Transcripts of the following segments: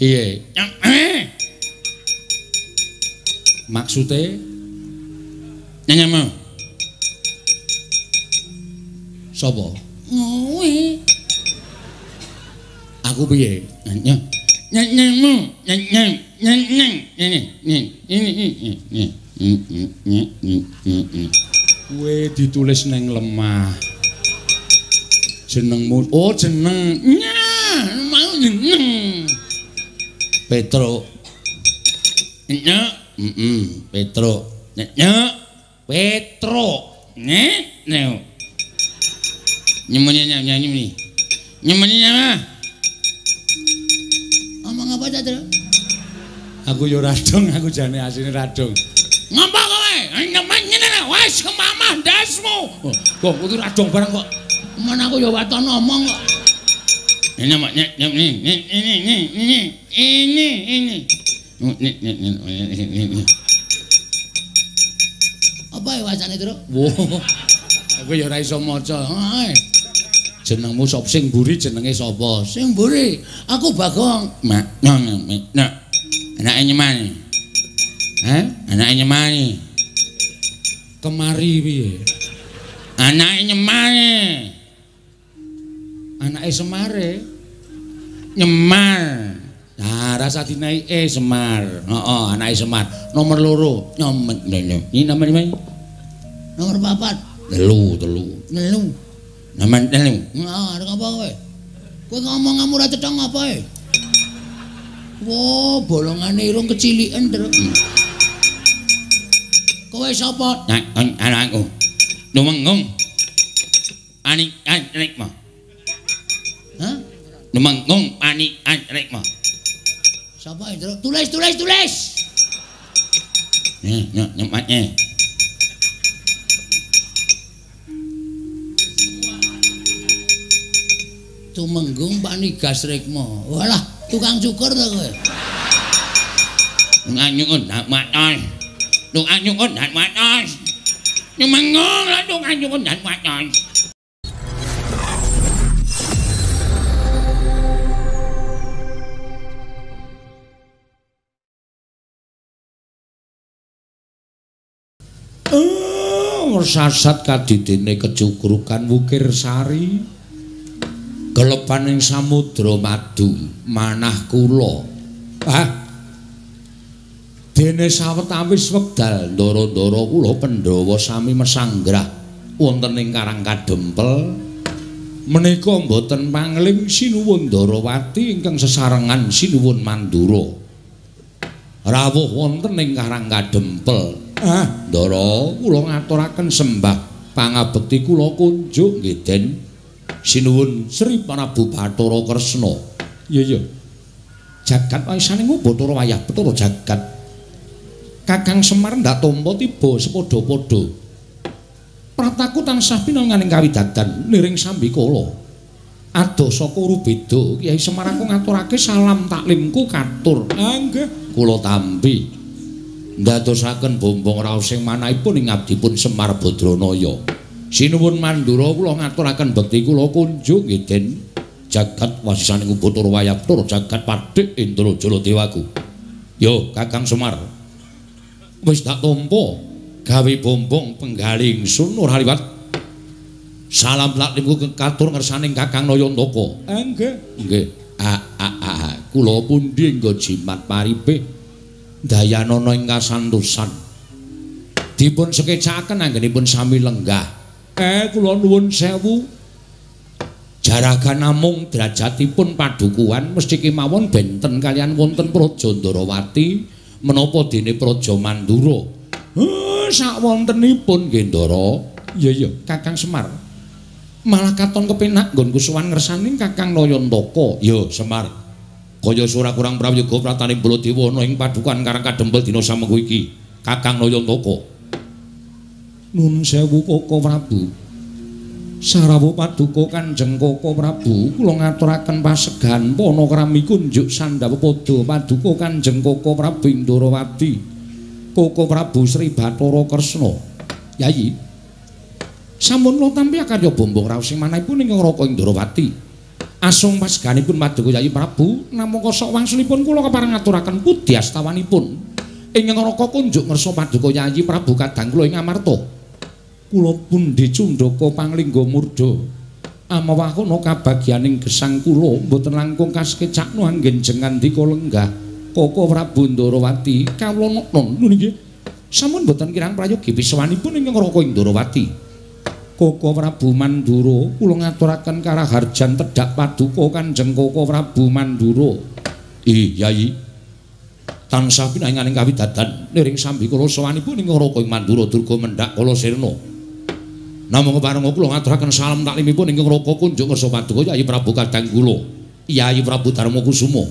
Iya. Maksude nyanyamu. Sapa? Kowe. Aku piye? Nyanyamu, nyanyang, nyanyang, ini. Kowe ditulis neng lemah. Jenengmu, oh jeneng. Nyah, mau jeneng. Petro. Nyok, Petro. Nyok, Petro. Nek, neo. Nyemene nyemene. Nyemene nyama. Omong apa ta, Tru? Aku yo radong, aku jane asline radong. Ngapa kowe? Nyemen ngene lho, wis kemamah ndasmu. Kok kudu radong barang kok. Men aku yo waton omong kok. Ini ini ini. Ini. Apa ya wacane, Tru? Wah. Aku ya ora iso maca. Jenengmu sapa sing mburi jenenge sapa? Sing mburi, aku Bagong. Mak, nak. Anake nyemani. Hah? Anake nyemani. Kemari piye? Anake nyemani. Anake Semare. Nyemar. Nah, rasa dinaike Semar. Heeh, anake Semar. Nomor 2. Nyomet. Ini nomor 5. Nomor 4. Telu. Telu. Nomor 3. Heeh, arep apa kowe? Kowe ngomong kamu ora cetha ngapa e? Wah, bolongane irung keciliken, Tru. Kowe sapa? Anakku. Lumenggung. Ani Rikma. Hah? Lumenggung Ani Rikma. Sapa itu? Tulis, tulis, tulis. Nih, nyempatnya. Tumenggung Panigas Rikma. Walah, tukang cukur ta kowe? Tukang nyukur ndak matos. Tukang nyukur ndak matos. Tumenggung lah tukang nyukur ndak matos. Sasat kadidene kecukrukan Wukir Sari gelepaning samudra madu manah kula. Ah. Dene sawetawis wekdal ndara-ndara kula Pandhawa sami mesanggrah wonten ing Karang Kadempel menika mboten pangling Sinuwun Ndarawati ingkang sesarengan Sinuwun Mandura. Rawuh wonten ing Karang Kadempel. Ah, Ndara, kula ngaturaken sembah pangabekti kula kunjuk nggih Den. Sinuwun Sri Prabu Bathara Kresna. Iya iya. Jagat waisaning Bathara wayah Bathara jagat. Kakang Semar ndak tampa tiba sepadha-padha. Prataku tansah pinanganing kawidadan niring sambikala. Adoh saka Rubeda, Kyai Semar aku ngaturake salam taklimku katur. Ah nggih, kula tampi. Ndadosaken bombong raos sing manahipun ing abdipun Semar Badranaya. Sinuwun Mandura kula ngaturaken bekti kula kunjuk nggih Den. Jagat wasisaning Bathara wayah Bathara jagat padhek Indra Jala Dewaku. Yo Kakang Semar. Wis tak tampa gawe bombong penggali ingsun ora liwat. Salam taklimku katur ngersaning Kakang Nayantaka. Nggih. Nggih. Kula pundi nggo jimat paripe dayanana ing kasantosan. Dipun sekecakaken anggenipun sami lenggah. Kula nuwun sewu. Jaragan namung derajatipun padukuhan mesti kemawon benten kalian wonten Praja Ndarawati menapa dene Praja Mandura. Sakwontenipun nggih Ndara. Iya iya, Kakang Semar. Malah katon kepenak nggonku sowan ngersaning Kakang Nayantaka. Ya, Semar. Kaya ora kurang prayoga prataning Baladewa ana ing padukan Karang Kadempel dina samengko iki. Kakang Nayantaka. Nun sewu Koko Prabu. Sarawuh paduka Kanjeng Koko Prabu, kula ngaturaken pasegahan panakrami kunjuk sandhawa pada paduka Kanjeng Koko Prabu ing Ndarawati. Koko Prabu Sri Bathara Kresna. Yayi. Sampun kula tampi akarya bombong raos sing manahipun ingkang Raka Indrawati. Asung pasganipun paduka Yayi Prabu namung kosok wangsulipun kula kepareng ngaturaken pudyastawanipun. Ingkang Raka kunjuk ngersa paduka Yayi Prabu kadang kula ing amarta. Kula pundi cundhaka panglingga murda. Amawahana kabagyaning gesang kula mboten langkung kasekecakno anggen jengandika lenggah. Koko Prabu Ndrawati kawula noknon nggih. Sampun mboten kirang prayogi pisawanipun ingkang Raka Indrawati. Koko Prabu Mandura kula ngaturaken karaharjan tedhak paduka Kanjeng Koko Prabu Mandura. Ih Yayi. Tansah pinainganing kawidadan niring sambi kula sawanipun ingkang Raka ing Mandura durga mendhak kala sirna. Namung keparenga kula ngaturaken salam taklimipun ingkang Raka kunjuk ngersa paduka Yayi Prabu kadang kula. Yayi Prabu Darma Kusuma.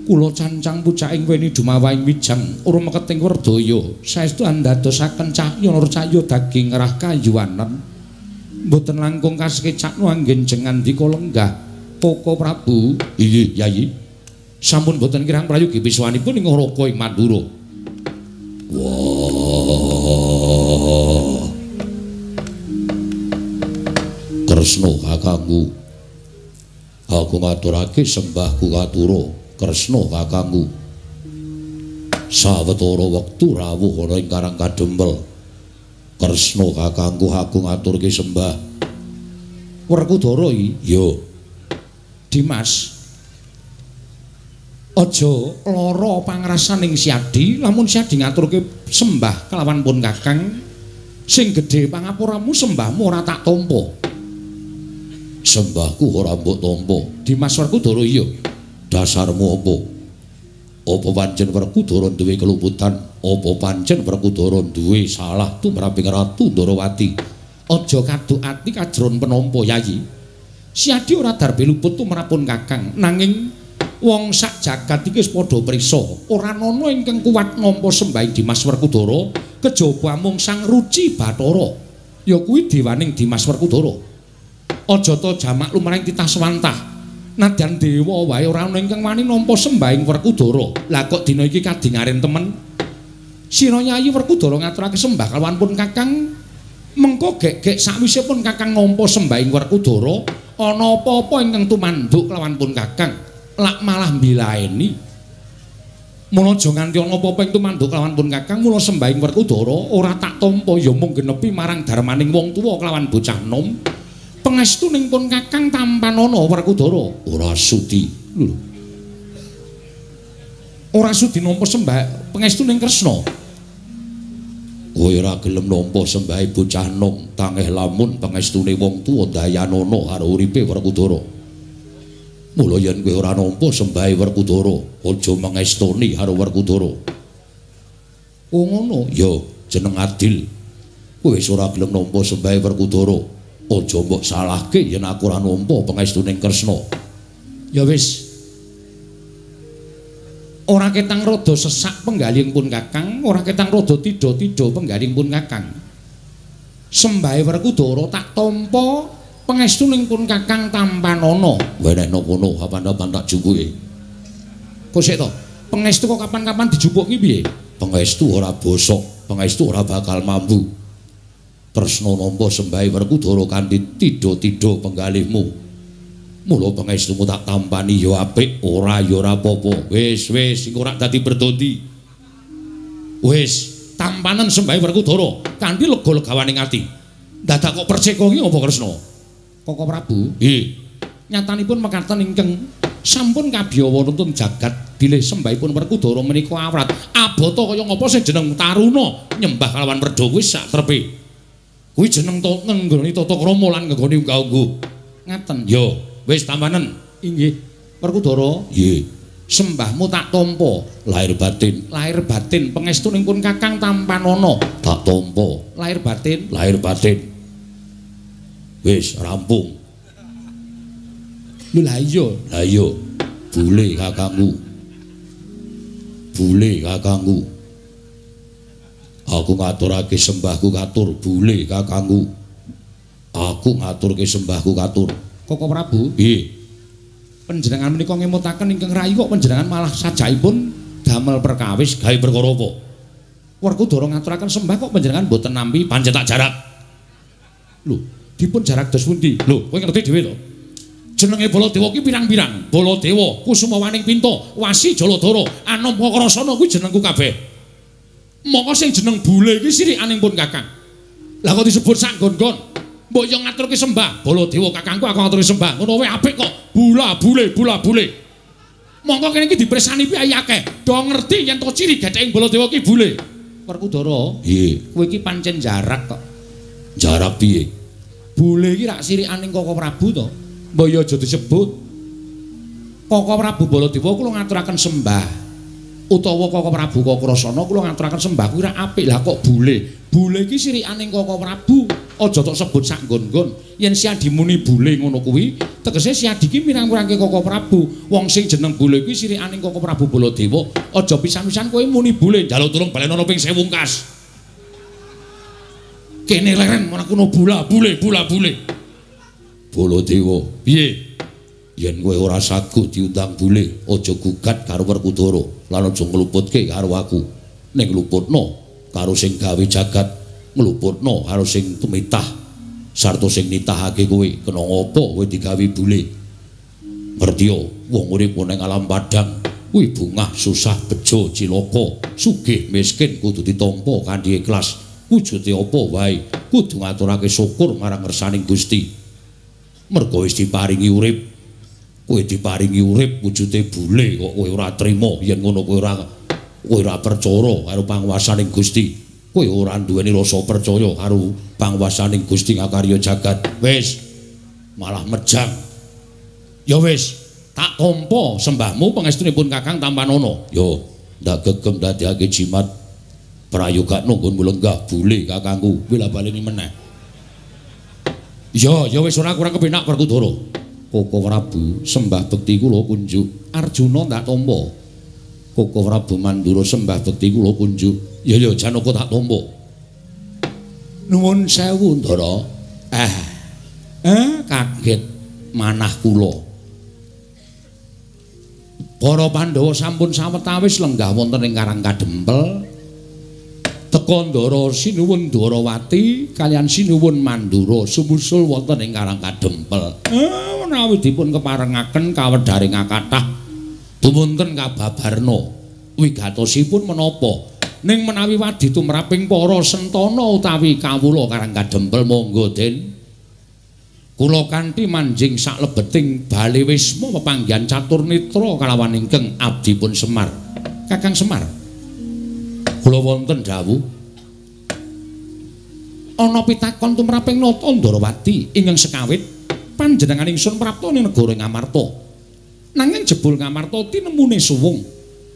Kula cancang pucaking weni dumawaing wijang ora meketing werdaya saestu andadosaken cahya nur cahya daging rah kayuwanen mboten langkung kasekecakno anggen jengandika lenggah Koko Prabu. Inggih Yayi. Sampun mboten kirang prayogi pisawanipun ing Raka ing Mandura. Wah. Kresna kakangku, aku ngaturake sembahku katura. Kresna kakangku, sawetara wektu rawuh ana ing Karang Kadempel. Kresna kakangku, aku ngaturke sembah. Werkudara iki ya Dimas, aja lara pangrasaning Siadi lamun Siadi ngaturke sembah kelawan pun kakang sing gedhe pangapuramu sembahmu ora tak tampa. Sembahku ora mbok tampa Dimas Werkudara. Iya. Dasarmu apa? Apa pancen Werkudara duwe keluputan? Apa pancen Werkudara duwe salah tumraping Ratu Ndrawati? Aja kaduk ati kajron penampa Yayi. Siadi ora darbe luput tumrapun kakang, nanging wong sak jagat iki wis padha prisa. Ora ana ingkang kuat nampa sembahing Dimas Werkudara kejaba amung Sang Ruci Bathara. Ya kuwi dewaning Dimas Werkudara. Aja ta jamak lumrahing titah swantah. Nadyan dewa wae ora ana ingkang wani nampa sembahing Werkudara. Lah kok dina iki kadingaren temen? Sira Yayi Werkudara ngaturake sembah kalawan pun kakang. Mengko gek-gek sakwise pun kakang nampa sembahing Werkudara, ana apa-apa ingkang tumanduk kelawan pun kakang, lak malah mbilaeni. Mula aja nganti ana apa-apa ing tumanduk kelawan pun kakang, mula sembahing Werkudara ora tak tampa ya mung genepi marang darmaning wong tuwa kelawan bocah nom. Pangestuning pun kakang tampanana Werkudara. Ora sudi. Lho. Ora sudi nampa sembah pangestuning Kresna. Kowe ora gelem nampa sembahe bocah nom, tangeh lamun pangestune wong tuwa dayanana karo uripe Werkudara. Mula yen kowe ora nampa sembahe Werkudara, aja mangestoni karo Werkudara. Oh ngono? Ya, jeneng adil. Kowe wis ora gelem nampa sembahe Werkudara, aja mbok salahke yen aku ora nampa pangestuning Kresna. Ya wis. Ora ketang rada sesak penggalihing pun kakang, ora ketang rada tidha-tidha penggalihing pun kakang. Sembahe Werkudara tak tampa pangestuning pun kakang tampanana. Wenehno kono kapan-kapan tak jupuke. Kok sik to? Pangestu kok kapan-kapan dijupuk ki piye? Pangestu ora bosok, pangestu ora bakal mambu. Kresna nampa sembahe Werkudara kanthi tidha-tidha penggalihmu. Mula pangestumu tak tampani ya apik, ora ya ora apa-apa. Wis wis iku ora dadi berdondi. Wis tampanen sembahe Werkudara kanthi lega-legawaning ati. Dadak kok perceka ki apa Kresna? Koko Prabu, nggih. Nyatanipun mekaten ingkang sampun kabiyawa nuntun jagat bilih sembahipun Werkudara menika awrat. Abota kaya ngapa sing jeneng taruna nyembah kalawan werda kuwi sak trepe. Kuwi jeneng to ngenggoni tata krama lan ngenggoni unggah-ungguh. Ngaten. Ya, wis tampanen. Inggih. Werkudara, nggih. Sembahmu tak tampa lahir batin. Lahir batin pangestuning pun kakang tampanana. Tak tampa lahir batin, lahir batin. Wis rampung. Lho lah iya, lah iya. Bule kakangku. Bule kakangku. Aku ngaturake sembahku katur bule kakangku. Aku ngaturke sembahku katur. Koko Prabu, nggih. Panjenengan menika ngemutaken ingkang rayi kok panjenengan malah sajaipun damel perkawis gawe perkara apa? Werkudara ngaturaken sembah kok panjenengan mboten nampi pancen tak jarak. Lho, dipun jarak dos pundi? Lho, kowe ngerti dhewe to? Jenenge Baladewa ki pirang-pirang. Baladewa, Kusumawaning Pinta, Wasi Jaladara, Anom Kakrasana kuwi jenengku kabeh. Mongko sing jeneng bule iki sirikaning pun Kakang. Lah kok disebut sak nggon-nggon? Mbok yo ngaturke sembah. Baladewa kakangku aku ngaturke sembah. Ngono wae apik kok. Bula bule, bula bule. Mongko kene iki dipresani piye akeh. Do ngerti yen to ciri getheke Baladewa ki bule. Werkudara, piye? Kowe iki pancen jarak kok. Jarak piye? Bule iki rak sirikaning Koko Prabu to. Mbok yo aja disebut. Koko Prabu Baladewa kula ngaturaken sembah. Utawa Koko Prabu Kakrasana kula ngaturaken sembah kuwi rak apik. Lah kok bule? Bule iki sirikaning Koko Prabu. Aja tok sebut sak nggon-nggon. Yen Siadi muni bule ngono kuwi, tegese Siadi iki mirang-mirangke Koko Prabu. Wong sing jeneng bule kuwi sirikaning Koko Prabu Baladewa. Aja pisan-pisan kowe muni bule, njaluk tulung balenono ping 1000 kas. Kene leren ora kuno bula bule, bula bule. Baladewa, piye? Yen kowe ora saguh diundang bule, aja gugat karo Werkudara lan aja ngluputke karo aku. Ning ngluputno karo sing gawe jagat, ngluputno karo sing tumitah sarta sing nitahake kowe. Kena ngopo kowe digawe bule? Ngerti yo, wong urip ning alam padang kuwi bungah susah bejo cilaka, sugih miskin kudu ditampa kanthi ikhlas. Wujude apa wae kudu ngaturake syukur marang ngersaning Gusti. Mergo wis diparingi urip, kowe diparingi urip wujude bule kok kowe ora trima. Yen ngono kowe ora percaya karo panguwasaning Gusti. Kowe ora duweni rasa percaya karo panguwasaning Gusti ngakarya jagat. Wis malah mejang. Ya wis, tak tampa sembahmu pangestunipun Kakang Tampanana. Yo, ndak gegem dadekake jimat prayogakno nggon lenggah bule kakangku. Wila baleni meneh. Ya, ya wis ora kurang kepenak Werkudara. Koko Prabu sembah bekti kula kunjuk. Arjuna ndak tampa. Koko Prabu Mandura sembah bekti kula kunjuk. Ya ya Janaka tak tampa. Nuwun sewu Ndara. Kaget manah kula. Para Pandhawa sampun sawetawis lenggah wonten ing Karang Kadempel. Teka Ndara Sinuwun Dwarawati kaliyan Sinuwun Mandura sumusul wonten ing Karang Kadempel. Menawi dipun keparengaken kawedharing kathah dumunten kababarna wigatosipun menapa? Ning menawi wadi tumraping para sentana utawi kawula Karang Kadempel monggo Den. Kula kanthi manjing saklebeting bale wisma pepanggihan catur netra kalawan ingkang abdipun Semar. Kakang Semar, kula wonten dawuh ana pitakon tumraping Nata Ndrawati ingkang sekawit panjenengan ingsun prapta ning negara Ngamarta. Nanging jebul Ngamarta tinemune suwung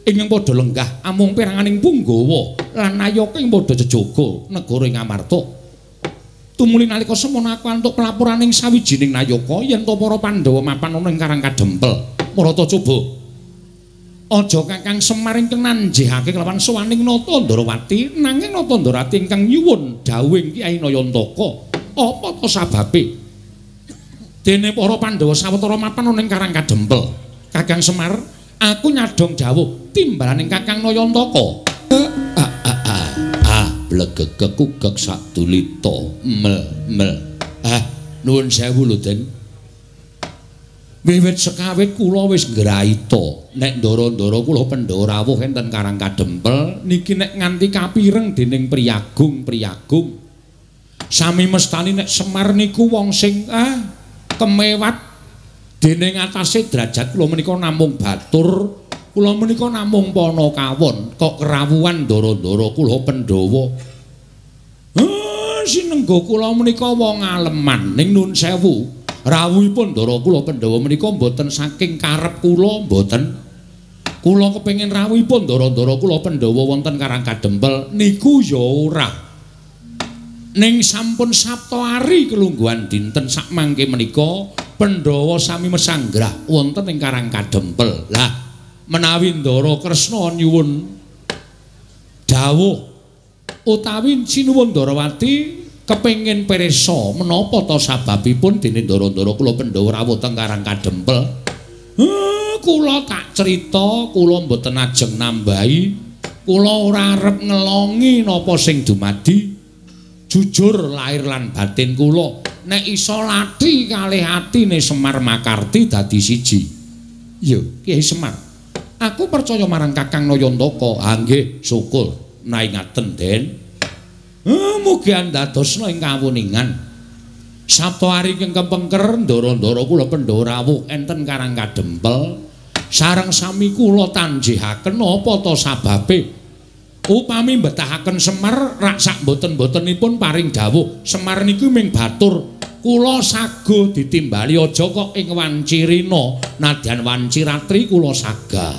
ingkang padha lenggah amung peranganing punggawa lan nayaka ing padha jejaga negara Ngamarta. Tumuli nalika semono aku antuk pelaporaning sawijining nayaka yen to para Pandhawa mapan ana ing Karang Kadempel. Marata coba aja Kakang Semar ingkang nanjihake kelawan sowaning Nata Ndrawati, nanging Nata Ndrawati ingkang nyuwun dawuhing Kyai Nayantaka. Apa to sababe? Dene para Pandhawa sawetara mapan ana ing Karang Kadempel. Kakang Semar, aku nyadhong dawuh timbalaning Kakang Nayantaka. Blegegek kugek sadulita mel mel. Nuwun sewu lho Den. Wiwit sekawit kula wis ngraita nek ndara-ndara kula Pandhawa rawuh enten Karang Kadempel niki nek nganti kapireng dening priyagung-priyagung. Sami mestani nek Semar niku wong sing kemewat dening atase derajat kula menika namung batur, kula menika namung panakawon kok kerawuhan ndara-ndara kula Pandhawa. Sinengga kula menika wong aleman ning nun sewu. Rawuhipun ndara kula Pandhawa menika mboten saking karep kula mboten. Kula kepengin rawuhipun ndara-ndara kula Pandhawa wonten Karang Kadempel niku ya ora. Ning sampun sapta ari kelungguhan dinten sakmangke menika Pandhawa sami mesanggrah wonten ing Karang Kadempel. Lah menawi Ndara Kresna nyuwun dawuh utawi Sinuwun Ndrawati kepengin pirsa menapa ta sababipun dene ndara-ndara kula Pandhawa rawuh teng Karang Kadempel. Kula tak crita, kula mboten ajeng nambahi. Kula ora arep ngelongi napa sing dumadi. Jujur lahir lan batin kula nek iso lati kalih atine Semar Makarti dadi siji. Iya, Kyai Semar. Aku percaya marang Kakang Nayantaka. Ha nggih, syukur nae ngaten, Den. Mugi andadosna ing kawuningan. Sabta ari ingkang kepengker ndara-ndara kula Pandhawa rawuh enten Karang Kadempel. Sareng sami kula tanjihaken apa ta sababe? Upami mbetahaken Semar rak sak mboten-mbotenipun paring dawuh. Semar niku ming batur. Kula sago ditimbali aja kok ing wancirina, nadyan wanciratri kula saga.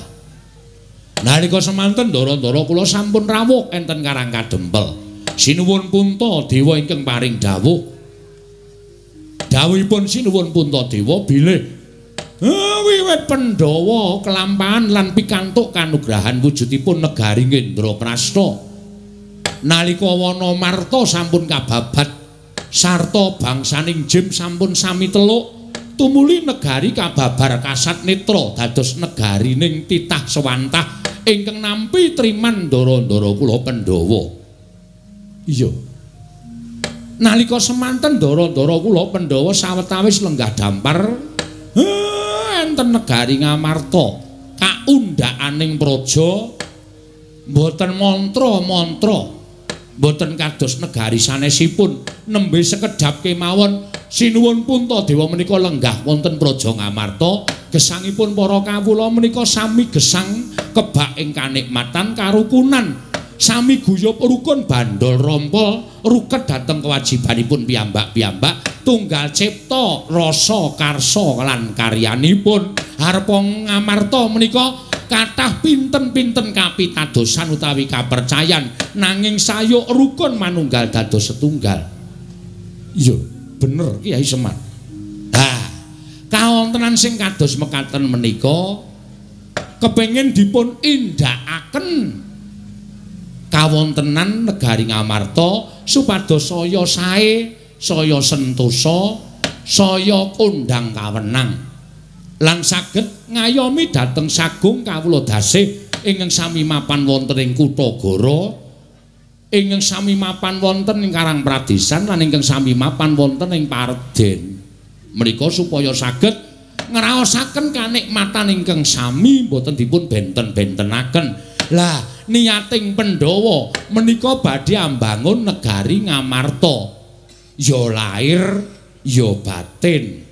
Nalika semanten ndara-ndara kula sampun rawuh enten Karang Kadempel. Sinuwun Puntadewa ingkang paring dawuh. Dawuhipun Sinuwun Puntadewa bilih wiwit Pandhawa kelampahan lan pikantuk kanugrahan wujudipun negari Indraprasta. Nalika wana marta sampun kababat sarta bangsaning Jim sampun sami teluk, tumuli negari kababar kasat netra dados negarining titah sewantah ingkang nampi triman ndara-ndara kula Pandhawa. Iya. Nalika semanten ndara-ndara kula Pandhawa sawetawis lenggah dampar enten negari Ngamarta kaundhakaning praja mboten mantra-mantra, mboten kados negari sanesipun. Nembe sekedhap kemawon Sinuwun Puntadewa menika lenggah wonten praja Ngamarta, gesangipun para kawula menika sami gesang kebak ing kanikmatan karukunan, sami guyub rukun bandol rompol ruket dhateng kewajibanipun piyambak-piyambak, tunggal cipta rasa karsa lan karyanipun. Harpa Ngamarta menika kathah pinten-pinten kapitadosan utawi kapercayan, nanging sayuk rukun manunggal dados setunggal. Iya, bener Kyai Semar. Ha, kawontenan sing kados mekaten menika kepengin dipun indhakaken kawontenan negari Ngamarta supados saya sae, saya sentosa, saya kondhang kawenang lan saged ngayomi dhateng sagung kawula dasih ingkang sami mapan wonten ing Kutagara, ingkang sami mapan wonten ing Karang Pradesan lan ingkang sami mapan wonten ing Parden. Menika supaya saged ngraosaken kanikmatan ingkang sami mboten dipun benten-bentenaken. Lah niating Pandhawa menika badhe ambangun negari Ngamarta, ya lahir ya batin.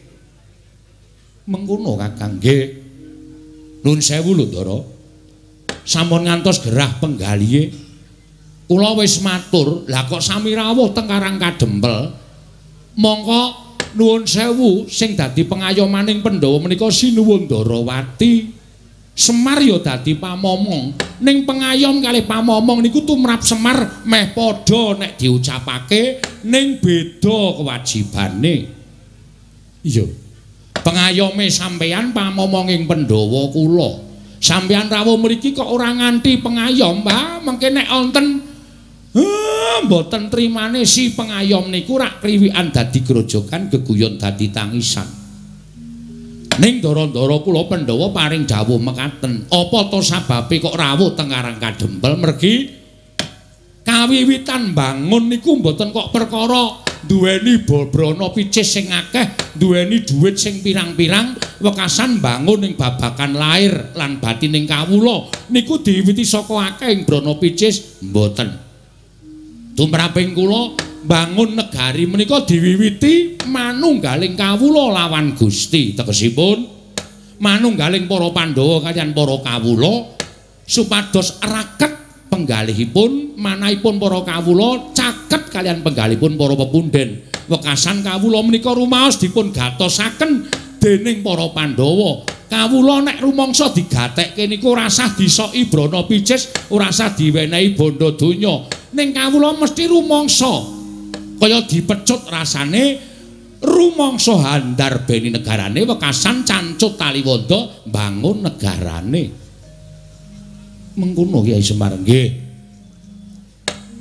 Mengkono Kakang. Nggih. Nuwun sewu lho Ndara. Sampun ngantos gerah penggalihe. Kula wis matur, lah kok sami rawuh teng Karang Kadempel. Mongko nuwun sewu sing dadi pengayomaning Pandhawa menika Sinuwun Ndarawati. Semar ya dadi pamomong. Ning pengayom kalih pamomong niku tumrap Semar meh padha nek diucapake, ning beda kewajibane. Iya. Pengayome sampeyan pamomonging Pandhawa kula. Sampeyan rawuh mriki kok ora nganti pengayom, Pak. Mengke nek wonten mboten trimane si pengayom niku rak kriwikan dadi grojogan, geguyon dadi tangisan. Ning ndara-ndara kula Pandhawa paring dawuh mekaten. Apa to sababe kok rawuh teng Karang Kadempel? Mergi kawiwitan bangun niku mboten kok perkara duweni bobrana picis sing akeh, duweni dhuwit sing pirang-pirang, wekasan bangun ing babagan lahir lan batining kawula niku diwiwiti saka akeh ing brana picis mboten. Tumraping kula bangun negari menika diwiwiti manunggaling kawula lawan Gusti, tegesipun manunggaling para Pandhawa kaliyan para kawula supados raket penggalihipun, manahipun para kawula caket kaliyan penggalihipun para pepundhen. Wekasan kawula menika rumaos dipun gatosaken dening para Pandhawa. Kawula nek rumangsa digatekke niku ora sah disoki brana picis, ora sah diwenehi bondo donya. Ning kawula mesti rumangsa kaya dipecut rasane, rumangsa handarbeni negarane, wekasan cancut taliwonda mbangun negarane. Mengkono Kyai Semar. Nggih.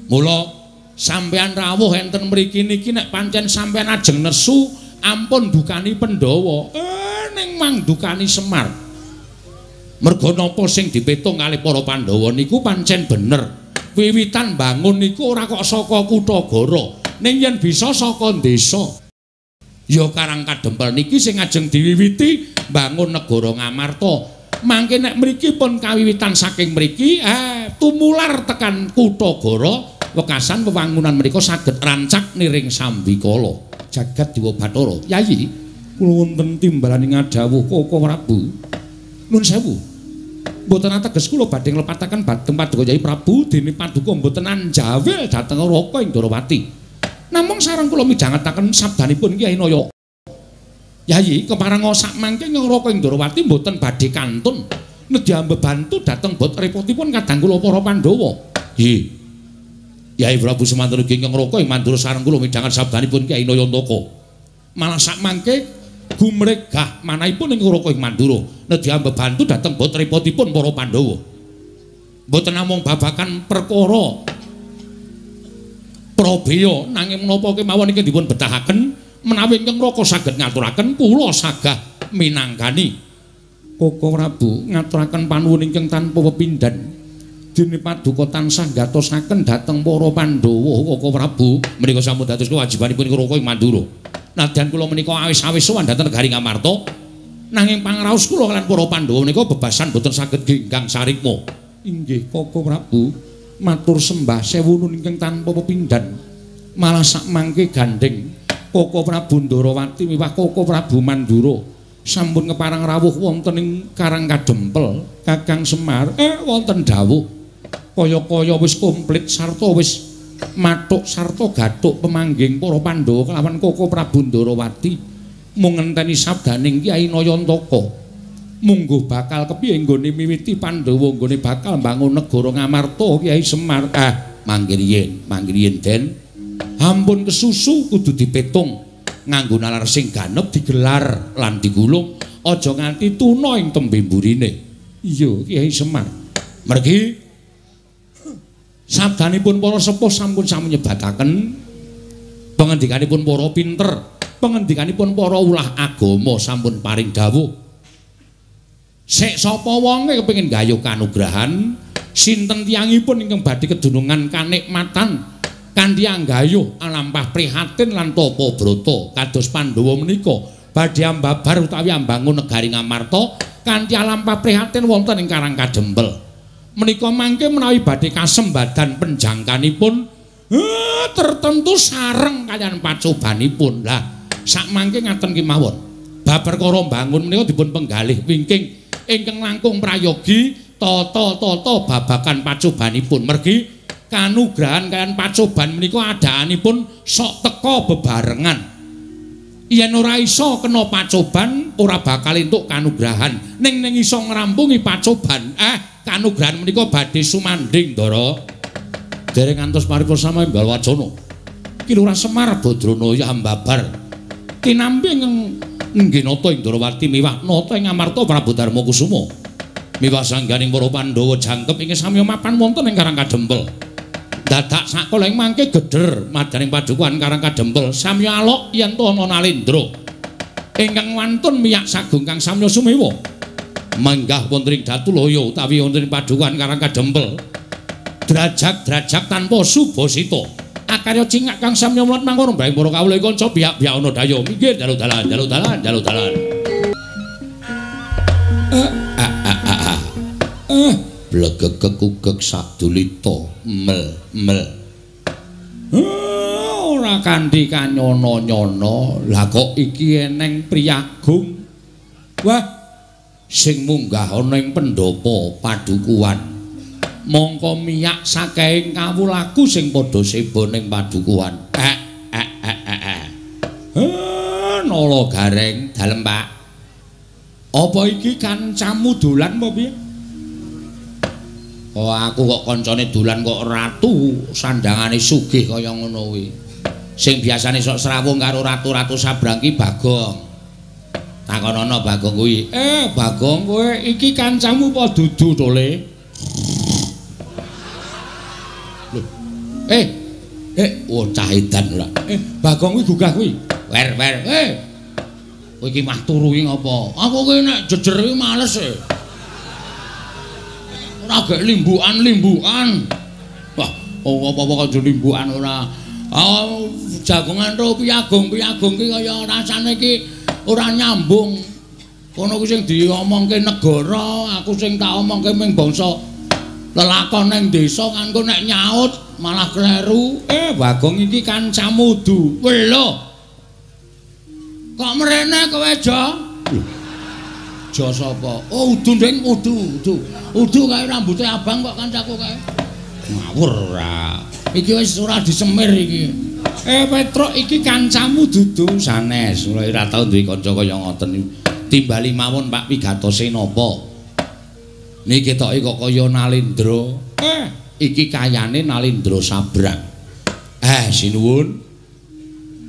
Mula sampeyan rawuh enten mriki niki nek pancen sampeyan ajeng nesu ampun dukani Pandhawa, ning mang dukani Semar. Merga napa sing dipetung kalih para Pandhawa niku pancen bener. Wiwitan bangun niku ora kok saka Kutagara, ning yen bisa saka desa. Ya Karang Kadempel niki sing ajeng diwiwiti bangun negara Ngamarta. Mangke nek mriki pun kawiwitan saking mriki, tumular tekan Kutagara, wekasan wewangunan mriku saged rancak niring sambikala. Jagat Dewa Bathara. Yayi, kula wonten timbalane ngadhawuh Koko Prabu. Nun sewu. Mboten ateges kula badhe nglepataken badhe Paduka Yayi Prabu dene paduka mboten anjawil dhateng Raka ing Ndorowati. Namung sareng kula midhangetaken sabdanipun Kyai Naya. Yayi, kepareng sak mangke Raka ing Ndorowati mboten badhe kantun nedya mbebantu dhateng bot repotipun kadang kula para Pandhawa. Nggih. Yayi Prabu semanten ugi ingkang Raka ing Mandura sareng kula midhanget sabdanipun Kyai Nayantaka. Malah sak mangke gumregah manahipun ing Raka ing Mandura nedya mbebantu dhateng bot repotipun para Pandhawa. Mboten namung babagan perkara prabeya nanging menapa kemawon iki dipun betahaken menawi ingkang Raka saged ngaturaken kula sagah minangkani. Koko Prabu ngaturaken panuwun ingkang tanpa pepindhan. Dene paduka tansah gatosaken dhateng para Pandhawa Koko Prabu menika sampun dados kewajibanipun Raka ing Mandura. Nadyan kula menika awis-awis sowan dhateng negari Ngamarta, nanging pangraos kula kaliyan para Pandhawa menika bebasan boten saged genggang sarikma. Inggih Koko Prabu, matur sembah sewu nun ingkang tanpa pepindhan. Malah sak mangke gandheng Koko Prabu Ndorowati miwah Koko Prabu Mandura sampun keparang rawuh wonten ing Karang Kadempel. Kakang Semar wonten dawuh kaya-kaya wis komplit sarta wis mathuk sarta gathuk pemangging para Pandhawa kelawan Koko Prabu Ndorowati mung ngenteni sabdaning Kyai Nayantaka. Mungguh bakal kepiye nggone miwiti Pandhawa nggone bakal mbangun negara Ngamarta Kyai Semar. Mangke riyin Den. Ampun kesusu kudu dipetung nganggo nalar sing ganep digelar lan digulung aja nganti tuna ing tembe mburine. Iya Kyai Semar. Mergi sabdanipun para sepuh sampun sami nyebataken pangendikanipun para pinter, pangendikanipun para ulah agama sampun paring dawuh. Sik sapa wonge kepengin gayuh kanugrahan, sinten tiyangipun ingkang badhe kedunungan kanikmatan kanthi anggayuh alampah prihatin lan tapa brata kados Pandhawa menika badhe ambabar utawi ambangun negari Ngamarta kanthi alampah prihatin wonten ing Karang Kadempel. Menika mangke menawi badhe kasembadan penjangkanipun tertentu sareng kaliyan pacobanipun. Lah sak mangke ngaten kemawon. Bab perkara mbangun menika dipun penggalih wingking ingkang langkung prayogi tata-tata babagan pacobanipun. Mergi kanugrahan kaliyan pacoban menika adaanipun sok teka bebarengan. Yen ora iso kena pacoban ora bakal entuk kanugrahan. Ning ning iso ngrampungi pacoban, kanugrahan menika badhe sumandhing, Ndara. Dereng ngantos paripurna sami wacana. Ki Lurah Semar Badrana ya ambabar. Tinampi ingkang nata ing Ndorowati miwah nata ing Ngamarta Prabu Darma Kusuma. Miwah sangganing para Pandhawa jangkep ingkang sami mapan wonten ing Karang Kadempel. Dadak sakala ing mangke geder madaning padukuhan Karang Kadempel sami alok yen to ana Nalendra. Ingkang wantun miyak sagung kang samya sumewa. Menggah wonten ing Datulaya utawi wonten ing padukuhan Karang Kadempel. Drajak-drajak tanpa subasita. Akarya cingak kang samya mlat mangkono mbrang para kawula kanca biak-biak ana daya minggir dalu dalan dalu dalan dalu dalan. Blegeg kekugeg sadulita mel mel. Ora kanthi kanyono-nyono. Lah kok iki eneng priyagung. Wah, sing munggah ana ing pendhapa padukuhan. Mongko miyak saking kawulaku sing padha seba ning padukuhan. Nala Gareng, dalem Pak. Apa iki kancamu dolan apa piye? Oh, aku kok kancane dolan kok ratu sandangane sugih kaya ngono kuwi. Sing biasane sok srawung karo ratu-ratu sabrang ki Bagong. Takonono Bagong kuwi. Bagong kowe iki kancamu apa dudu to, Le? Oh cah edan ora. Bagong kuwi gugah kuwi. Wer wer. Kowe iki mah turu iki ngapa? Aku ki nek jejer iki males e. Ora gek limbukan-limbukan. Wah, apa-apa kok limbukan ora. Ah, jagongan ro piyagung-piyagung ki kaya rasane ki ora nyambung. Kono ku sing diomongke negara, aku sing tak omongke ming bangsa lelakon ning desa kan engko nek nyaut malah kleru. Bagong iki kancamu udu. Lho. Kok mrene kowe, Jo? Jo sapa? Oh, udu nding, udu, udu. Udu kae rambute abang kok kancaku kae. Ngawur ora. Iki wis ora disemir iki. Petruk iki kancamu dudu sanes. Kula ora tau duwe kanca kaya ngoten iki. Timbali mawon Pak pigatose napa? Niki ketoke kok kaya Nalendra. Iki kayane Nalendra Sabrang. Sinuwun.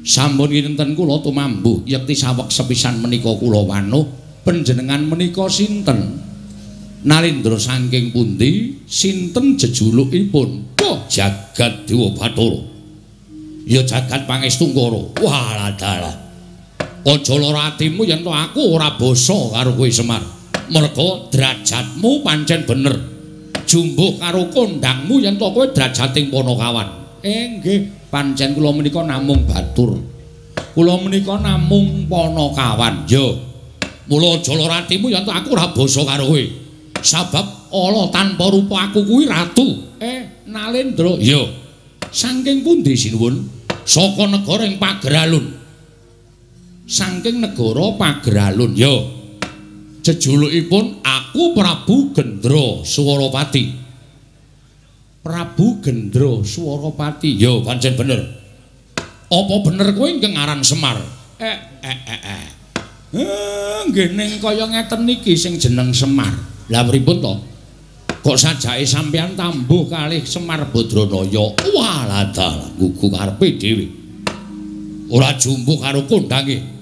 Sampun kinten kula tumambuh yekti saweg sepisan menika kula wanuh panjenengan menika sinten? Nalendra saking pundi? Sinten jejulukipun? Oh, Jagat Dewa Bathara. Ya jagat pangestungkara. Wah, dalah. Aja lara atimu yen to aku ora basa karo kowe Semar. Merga derajatmu pancen bener. Jumbuh karo kondangmu yen to kowe derajating Panakawan. Nggih, pancen kula menika namung batur. Kula menika namung Panakawan. Ya. Mula aja lara atimu yen to aku ora basa karo kowe. Sabab ala tanpa rupa aku kuwi ratu. Nalendra. Ya. Saking pundi sinuwun? Saka negara ing Pageralun. Saking negara Pageralun. Ya. Jejulukipun aku Prabu Gendra Swarapati. Prabu Gendra Swarapati. Ya, pancen bener. Apa bener kowe ingkang aran Semar? Nggih ning kaya ngeten niki sing jeneng Semar. Lah pripun to? Kok sajake sampeyan tambuh kalih Semar Badranaya? Walah dalah gugu karepe dhewe. Ora jumbuh karo kondange.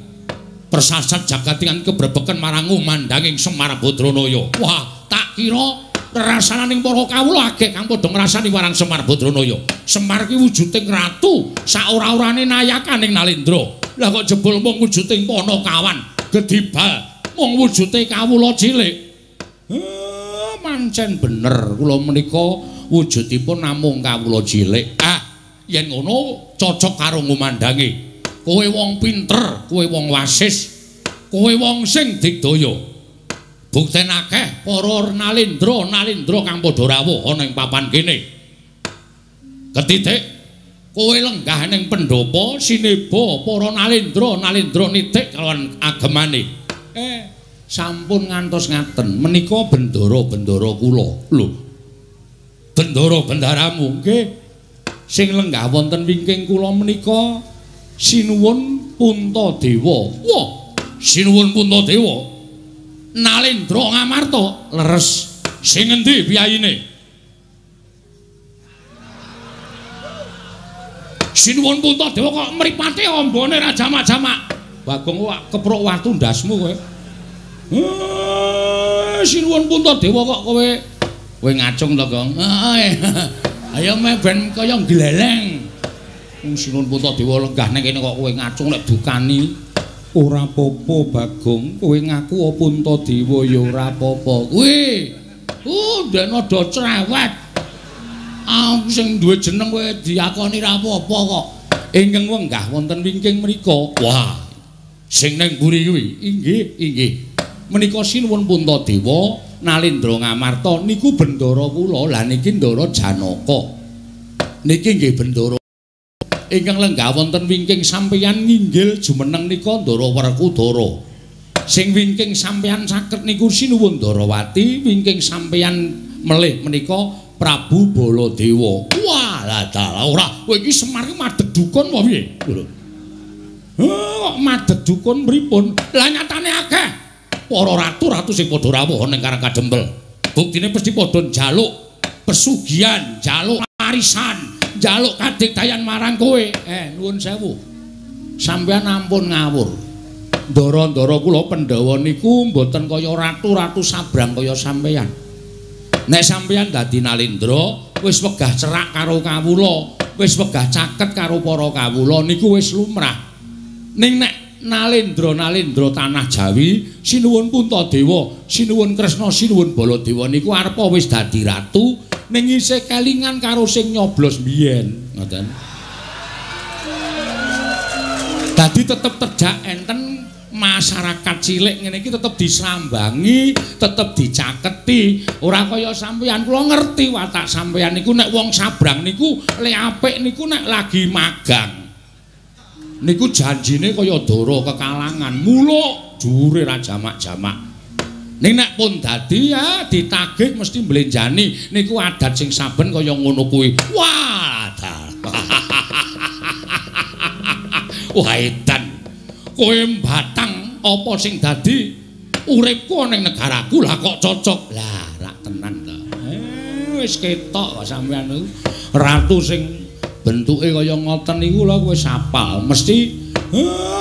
Persasat jagat ingkang kebrebeken marang ngumandanging Semar Badranaya. Wah, tak kira rasananing para kawula agek kang padha ngrasani marang Semar Badranaya. Semar ki wujuding ratu, saora-orane nayakaning Nalendra. Lah kok jebul mung wujuding Panakawan, gedibal mung wujude kawula cilik. Pancen bener kula menika wujudipun namung kawula cilik. Ah, yen ngono cocok karo ngumandange. Kowe wong pinter, kowe wong wasis, kowe wong sing digdaya. Bukten akeh para nalendra-nalendra kang padha rawuh ana ing papan kene. Ketitik kowe lenggah ning pendhapa sineba para nalendra-nalendra nitik kalawan agemane. Sampun ngantos ngaten menika bendara-bendara kula. Lho. Bendara-bendaramu nggih. Sing lenggah wonten wingking kula menika Sinuwun Puntadewa. Wah, Sinuwun Puntadewa. Nalendra Ngamarta leres. Sing endi piyayine? Sinuwun Puntadewa kok mripate ambane ra jamak-jamak. Bagong kok keprok watu ndasmu kowe. Sinuwun Puntadewa kok kowe kowe ngacung to, Gong? Heeh. Ayo meh ben kaya gleleng. Sinuwun Puntadewa lenggah ning kene kok kowe ngacung nek dukani. Ora apa-apa, Bagong. Kowe ngaku Puntadewa ya ora apa-apa. Kuwi. Ndekne do cerewet. Aku sing duwe jeneng kowe diakoni ra apa-apa kok. Ingkang wenggah wonten wingking mriku. Wah. Sing ning mburi kuwi. Inggih, inggih. Menika Sinuwun Puntadewa Nalendra Ngamarta niku bendara kula. Lah niki Ndara Janaka. Niki nggih bendara ingkang lenggah wonten wingking sampeyan nginggil jumeneng nika Ndara Werkudara. Sing wingking sampeyan saket niku Sinuwun Ndarawati, wingking sampeyan melih menika Prabu Baladewa. Wah, lah dalah ora. Kowe iki Semar iki madheg dukun apa piye? Lho. Kok madheg dukun pripun? Lah nyatane akeh para ratu-ratu sing padha rawuh ning Karang Kadempel. Buktine mesti padha njaluk pesugihan, njaluk warisan, njaluk kadigdayan marang kowe. Nuwun sewu. Sampeyan ampun ngawur. Ndara-ndara kula Pandhawa niku mboten kaya ratu-ratu sabrang kaya sampeyan. Nek sampeyan dadi Nalendra, wis wegah cerak karo kawula, wis wegah caket karo para kawula niku wis lumrah. Ning nek Nalendra-nalendra tanah Jawi, sinuwun Puntadewa, sinuwun Kresna, sinuwun Baladewa niku arepa wis dadi ratu ning isih kelingan karo sing nyoblos biyen, ngoten. Dadi tetep terjak enten masyarakat cilik ngene iki tetep disambangi, tetep dicaketi. Ora kaya sampeyan, kula ngerti watak sampeyan niku nek wong sabrang niku le apik niku nek lagi magang. Niku janjine kaya dara kekalangan, muluk dhuwure ra jamak-jamak. Ning nek pun dadi ya ditagih mesti mblenjani. Niku adat sing saben kaya ngono kuwi. Wah, wah edan. Kowe mbatang apa sing dadi uripku ning negaraku lah kok cocok. Lah rak tenan to. Wis ketok kok sampeyan niku. Ratu sing bentuke kaya ngoten niku lho kowe apal. Mesti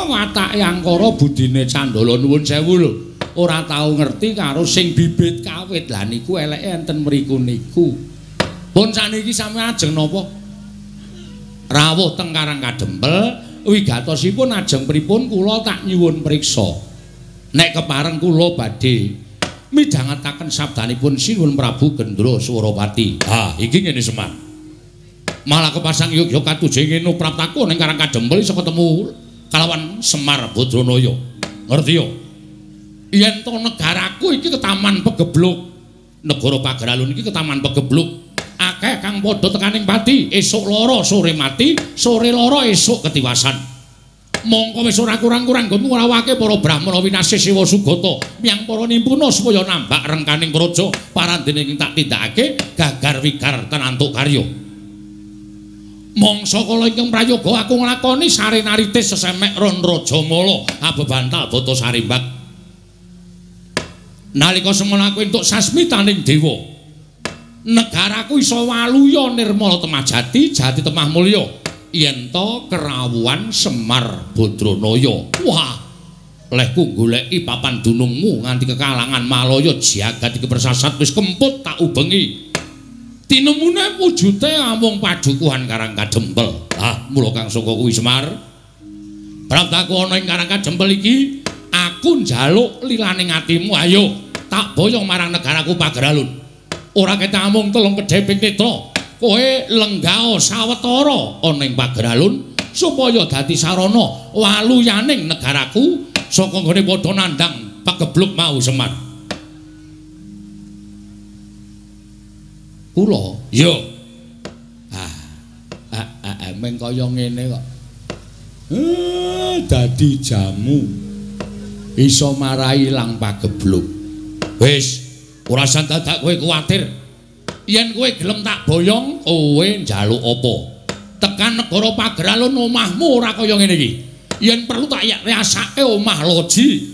watake angkara budine Candala nuwun sewu lho. Ora tau ngerti karo sing bibit kawit. Lah niku eleke enten mriku niku. Pun saniki sampeyan ajeng napa? Rawuh teng Karang Kadempel wigatosipun ajeng pripun kula tak nyuwun priksa. Nek kepareng kula badhe midhangetaken sabdanipun Sinuwun Prabu Gendra Swarapati. Ha, iki ngene Semar. Malah kepasang yogya katujeng ngene praptaku ning Karang Kadempel iso ketemu kalawan Semar Badranaya. Ngerti yo? Yen to negaraku iki ketaman pegebluk. Negara Pageralun iki ketaman pegebluk. Akeh kang padha tekaning pati, esuk lara sore mati, sore lara esuk ketiwasan. Mongko wis ora kurang-kurang nggonmu ngrawake para brahmana winasih Siwa Sugata miyang para nimpuna supaya nambak rengkaning praja parandene ing tak tindakake gagar wigar tenantuk karya. Mangsa kala ingkang prayoga aku nglakoni sarenaritis sesemek ron rajamala abebantal bata sarimbak. Nalika semono aku entuk sasmitaning dewa. Negaraku iso waluya nirmala temah jati, jati temah mulya. Yen to kerawuhan Semar Badranaya. Wah, lehku goleki papan dunungmu nganti kekalangan Malaya jagat iki persasat wis kemput tak ubengi. Tinemune wujute amung padukuhan Karang Kadempel. Ah, mula kang saka kuwi Semar. Praptaku ana ing Karang Kadempel iki, aku njaluk lilaning atimu, ayo tak boyong marang negaraku Pageralun. Ora ketok amung telung kedheping netra, kowe lenggao sawetara ana ing Pageralun supaya dadi sarana waluyaning negaraku saka nggone padha nandhang pagebluk mau Semar. Kula ya. Meng kaya ngene kok. Dadi jamu iso marai ilang pagebluk. Wis ora usah dadak kowe kuwatir. Yen kowe gelem tak boyong, kowe njaluk apa? Tekan negara Pageralun omahmu ora kaya ngene iki. Yen perlu tak riasake omah loji.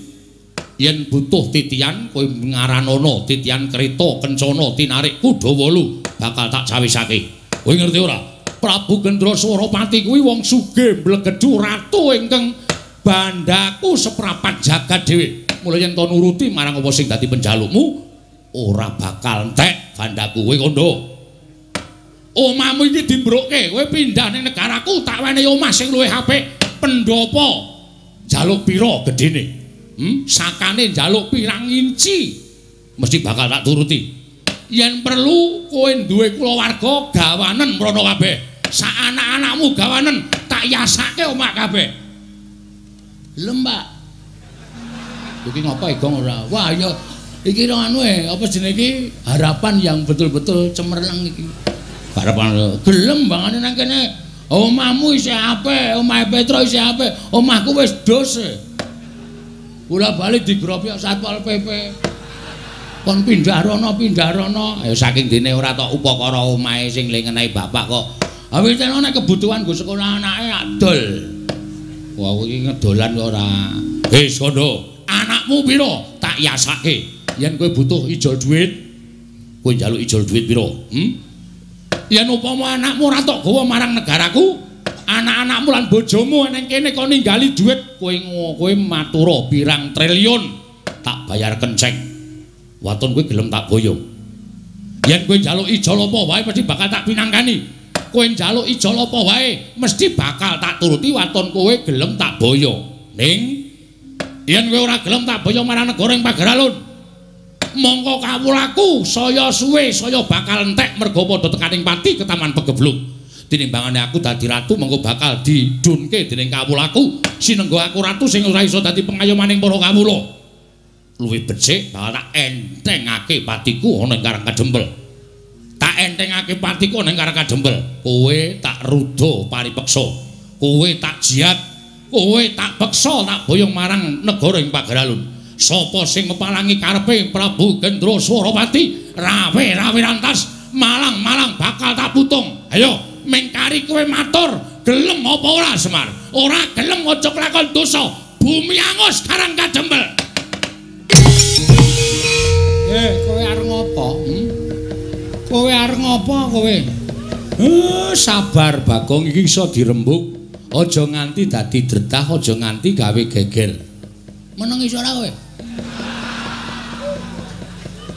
Yen butuh titian kowe ngaranono titian kereta kencana tinarik kuda wolu bakal tak cawisake. Kowe ngerti ora? Prabu Gendra Swarapati kuwi wong sugih mblegedhu ratu ingkang bandaku seprapat jagat dhewe. Mula yen to nuruti marang apa sing dadi penjalukmu ora bakal entek bandaku. Kowe kandha. Omahmu iki dimbrukke, kowe pindah ning negaraku tak wenehi omah sing luwih apik. Pendopo njaluk pira gedene? Sakane njaluk pirang inci mesti bakal tak turuti. Yen perlu kowe duwe kulawarga gawanen mrono kabeh. Sak anak-anakmu gawanen tak yasake omah kabeh. Lho, Mbak. Iki ngapa egong ora? Wah, ya iki anu apa jenenge iki harapan yang betul-betul cemerlang iki. Harapan gelem bangane nang kene. Omahmu isih apik, omahe Petro isih apik, omahku wis dos. Bola bali digrobok Satpol PP. Kon pindah rono, pindah rono. Ayo saking dene ora tok upakara omahe sing le ngenehi bapak kok. Awit nek kebutuhan nggo sekolah anake adol. Wah, iki ngedolan kok ora. Wis kono, anakmu pira tak yasake. Yen kowe butuh ijol duit, kowe njaluk ijol duit pira? Yen upama anakmu ora tok gawa marang negaraku, anak-anakmu lan bojomu nang kene kon ninggali duit, kowe kowe matura pirang triliun tak bayar kenceng. Waton kowe gelem tak boyong. Yen kowe njaluk ijol apa wae mesti bakal tak pinangkani. Kowe njaluk ijol apa wae mesti bakal tak turuti waton kowe gelem tak boyong. Ning Yen kowe ora gelem tak boyong marang negara ing Pageralun. Mongko kawulaku saya suwe saya bakal entek merga padha tekaning pati ketaman pegebluk. Tinimbangane aku dadi ratu mongko bakal didunke dening kawulaku. Sinengga aku ratu sing ora iso dadi pengayomaning para kawula. Luwih becik bakal tak entengake patiku ana ing Karang Kadempel. Tak entengake patiku ana ing Karang Kadempel. Kowe tak ruda paripeksa. Kowe tak jiat, kowe tak peksa tak boyong marang negara ing Pageralun. Sapa sing mepalangi karepe Prabu Gendra Swarapati, rawe-rawe rantas, malang-malang bakal tak putung. Ayo, mengkari kowe matur, gelem apa ora Semar? Ora gelem aja kelakon dosa. Bumi angus Karang Kadempel. Kowe arep ngopo? Kowe arep ngopo kowe? Sabar Bagong, iki iso dirembug. Aja nganti dadi dredah, aja nganti gawe geger. Meneng iso ora kowe?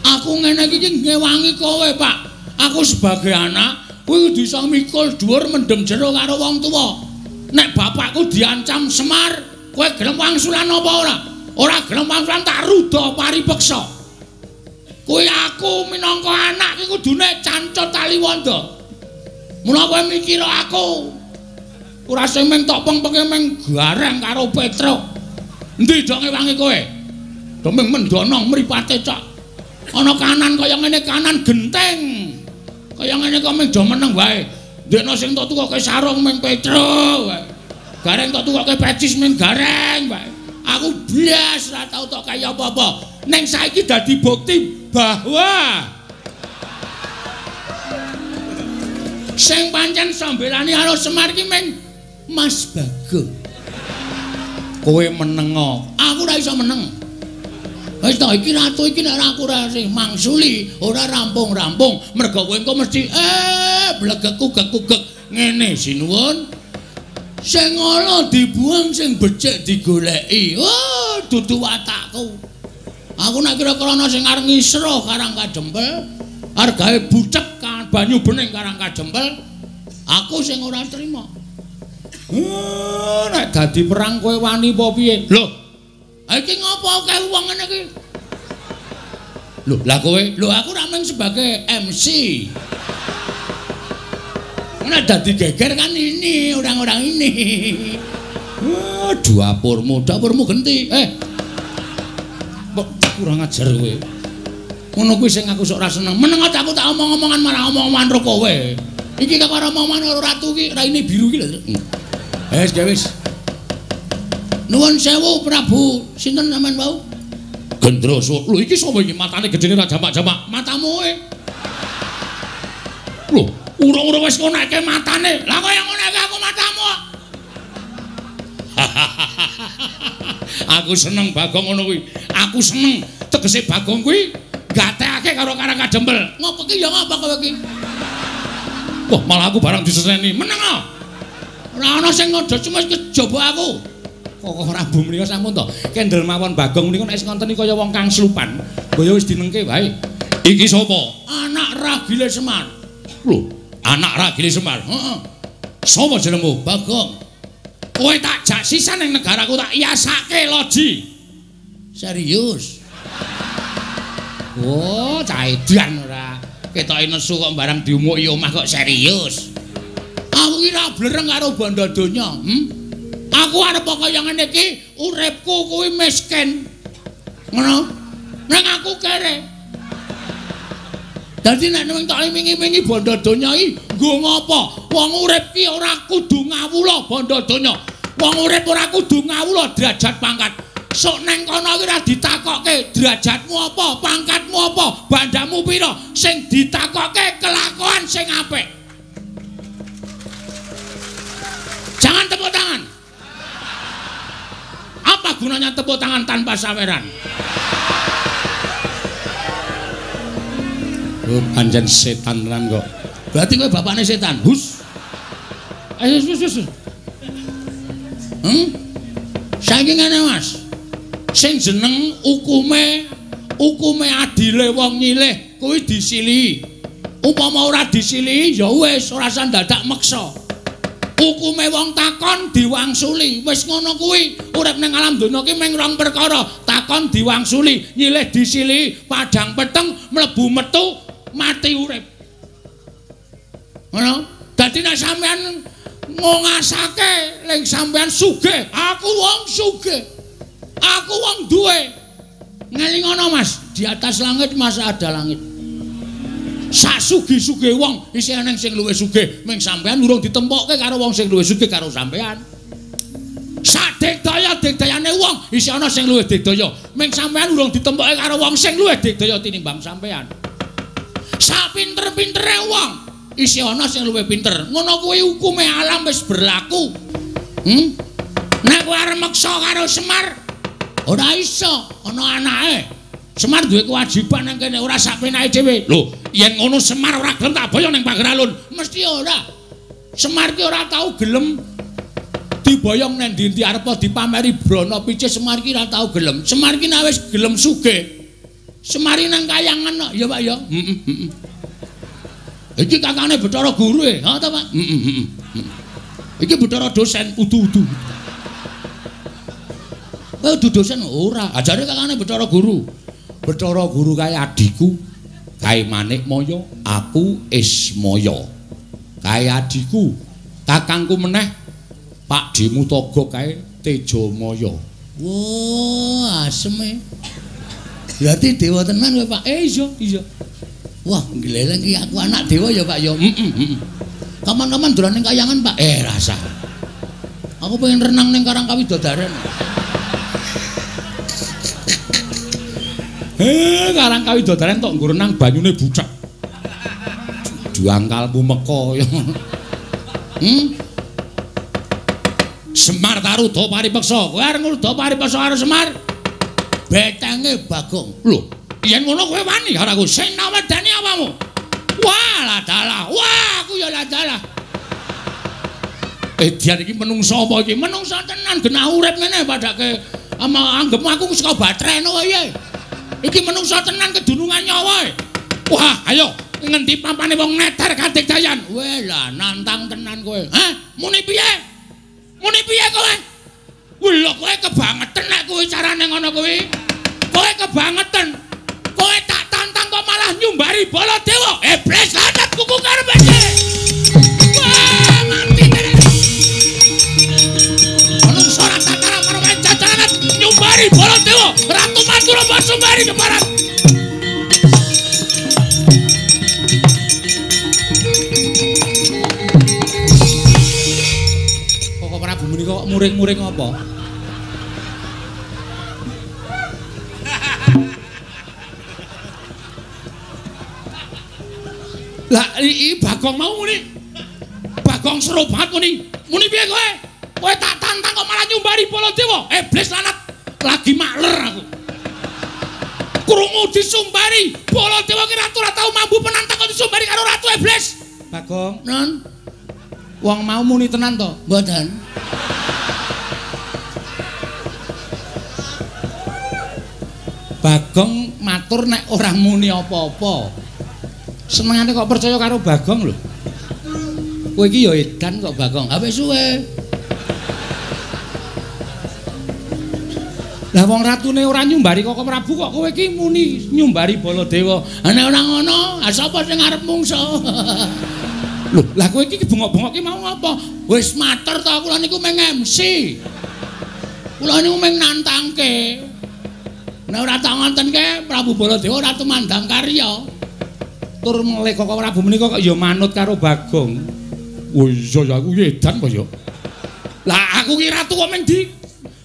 Aku ngene iki ngewangi kowe, Pak. Aku sebagai anak kuwi kudu iso mikul dhuwur mendem jero karo wong tuwa. Nek bapakku diancam Semar, kowe gelem wangsulan apa ora? Ora gelem wangsulan tak ruda paripeksa. Kuwi aku minangka anak iki kudune cancut taliwonda. Mula kowe mikir aku ora sing mung tok pengpenge mung gareng karo Petruk. Endi dok ngewangi kowe? Demeng mendonong mripate cok. Ana kanan kaya ngene kanan genteng. Kaya ngene kok mung do meneng wae. Ndekno sing tok tukoke sarung mung Petruk wae. Gareng tok tukoke pecis mung gareng wae. Aku blas ora tau tok kaya apa-apa. Ning saiki dadi bukti bahwa sing pancen sambelani karo Semar ki mung Mas Bagong. Kowe menengo. Aku ora iso meneng. Wis to iki ratu iki nek aku ora sing mangsuli, ora rampung-rampung. Mergo kowe engko mesti blegek-kugek-kugek ngene sinuwun. Sing ala dibuang, sing becik digoleki. Oh, dudu watakku. Aku nek kira-kira ana sing arep ngisruh Karang Kadempel, argae bucek banyu bening Karang Kadempel, aku sing ora trima. Nek dadi perang kowe wani apa piye? Lho, iki ngopo akeh wong ngene iki? Lho, lah kowe? Lho, aku ra mung sebagai MC. Nek dadi geger kan ini orang-orang ini. Dapurmu, dapurmu genti. Kok kurang ajar kowe. Ngono kuwi sing aku sok ora seneng. Meneng aja aku tak omong-omongan marang omong-omongan ro kowe. Iki karo omongan karo ratu iki raine biru iki lho. Wis, wis. Nuwun sewu Prabu, sinten sampean wau? Gendra Swa. Lho iki sapa iki matane gedene ra jamak-jamak? Matamu e. Lho, urung-urung wis ngonekke matane. Lah kaya ngonekke aku matamu. Aku seneng Bagong ngono kuwi. Aku seneng tegese Bagong kuwi gatekake karo Karang Kadempel. Ngopo ki ya ngapa kowe iki? Wah, malah aku barang diseseneni. Meneng ah. Ora ana sing ngodo cuma kejaba aku. Kok Prabu menika sampun to. Kendel mawon Bagong menika nek wis ngonteni kaya wong kang slupan, mbaya wis dinengke wae. Iki sapa? Anak ragile Semar. Lho, anak ragile Semar. Heeh. Sapa jenengmu? Bagong. Kowe tak jak sisan ning negaraku tak yasake loji. Serius? Oh, cah edan ora. Ketoke nesu kok barang diumuki omah kok serius. Aku ki ora blereng karo bondo donya, Aku arep kaya ngene iki, uripku kuwi miskin. Ngono. Nang aku kere. Dadi nek ning tok wingi-wingi bondo donya iki nggo ngopo? Wong urip ki ora kudu ngawula bondo donya. Wong urip ora kudu ngawula derajat pangkat. Sok neng kono ki ora ditakokke derajatmu apa, pangkatmu apa, bandamu pira. Sing ditakokke kelakuan sing apik. Jangan tepuk tangan. Apa gunanya tepuk tangan tanpa saweran? Oh, pancen setan tenan kok. Berarti kowe bapakne setan. Hus. Ayo wis wis. Saiki ngene, Mas. Sing jeneng hukume, hukume adile wong nyilih kuwi disilihi. Upama ora disilihi ya wis ora usah dadak meksa. Hukume wong takon diwangsuli. Wis ngono kuwi. Urip ning alam donya ki mung rong perkara, takon diwangsuli, nyilih disilihi, padhang peteng, mlebu metu, mati urip. Ngono. Dadi nek sampean ngongasake ling sampean sugih, aku wong sugih. Aku wong duwe. Ngelingono Mas, di atas langit masa ada langit. Sak sugih-sugih wong isih eneng sing luwih sugih, ming sampean urung ditempokke karo wong sing luwih sugih karo sampean. Sak digdaya-digdayane wong isih ana sing luwih digdaya, ming sampean urung ditempokke karo wong sing luwih digdaya tinimbang sampean. Sak pinter-pintere wong isih ana sing luwih pinter. Ngono kuwi hukume alam wis berlaku. Nek kowe arep meksa karo Semar ora iso, ana anake. Semar duwe kewajiban nang kene ora sak penake dhewe. Lho, yen ngono Semar ora gelem tak boyong ning pager alun. Mesti ora. Semar ki ora tau gelem diboyong nang ndi-ndi arep dipameri brana picis, Semar ki ora tau gelem. Semar ki nek wis gelem sugih. Semar ki nang kayangan kok, ya Pak ya. Heeh, heeh. Iki kakane Bathara Guru e, ha ta Pak? Heeh, heeh. Iki Bathara dosen udu-udu. Kowe udu dosen ora, ajare kakane Bathara Guru. Bathara Guru kae adhiku, kae Manikmaya, aku Ismaya. Kae adhiku, kakangku meneh Pak Dimutaga kae Tejamaya. Wah, aseme. Berarti dewa tenan kowe, Pak. Iya, iya. Wah, ngleleng iki aku anak dewa ya, Pak ya. Heeh, heeh. Kapan-kapan dolan ning kayangan, Pak. Rasa. Aku pengen renang ning Karang Kawidodaren. Karang Kawidodaren tok nggo renang banyune bucek. Juangkalmu meka ya. Semar taruda paripeksa. Kowe arep ngruda paripeksa karo Semar? Betenge Bagong. Lho, yen ngono kowe wani karo aku. Sing nawedani apamu? Wah, ladalah. Wah, aku ya ladalah. Edian iki menungso apa iki? Menungso tenan genah urip ngene padake ama anggepmu aku saka batreno wae. Iki menungso tenan kedunungan nyawa. Wah, ayo ngendi pampane wong neter kadigdayan. Weh lah nantang tenan kowe. Hah? Muni piye? Muni piye kowe? Lho kowe kebangetan nek kuwi carane ngono kuwi. Kowe kebangetan. Kowe tak tantang kok malah nyumbari Baladewa. Iblis lanat kuku karepe. Wah, mati tenan. Menungso ora tatara karo cacaran nyumbari Baladewa. Ratu Madura Basumari ke barat. Kok Prabu menika kok muring-muring apa? Lah iki Bagong mau muni. Bagong seru banget muni. Muni piye kowe? Kowe tak tantang kok malah nyumbari Baladewa. Iblis lanat lagi makler aku. Krungu disumbari Baladewa ki ratu ora tau mambu penantang kok disumbari karo ratu iblis. Bagong, non. Wong mau muni tenan to? Mboten. Bagong matur nek ora muni apa-apa. Senengane kok percaya karo Bagong lho. Kowe iki ya edan kok Bagong. Ha wis suwe. Lah wong ratune ora nyumbari Koko Prabu kok kowe iki muni nyumbari Baladewa. Ha nek ora ngono, ha sapa sing arep mungsa? Lho, lah kowe iki bengok-bengok ki mau ngapa? Wis matur to kula niku mung MC. Kula niku mung nantangke. Nek ora tak ngontenke Prabu Baladewa ora tumandang karya. Tur melih Koko Prabu menika kok ya manut karo Bagong. Oh iya ya aku edan kok ya. Lah aku ki ratu kok mung di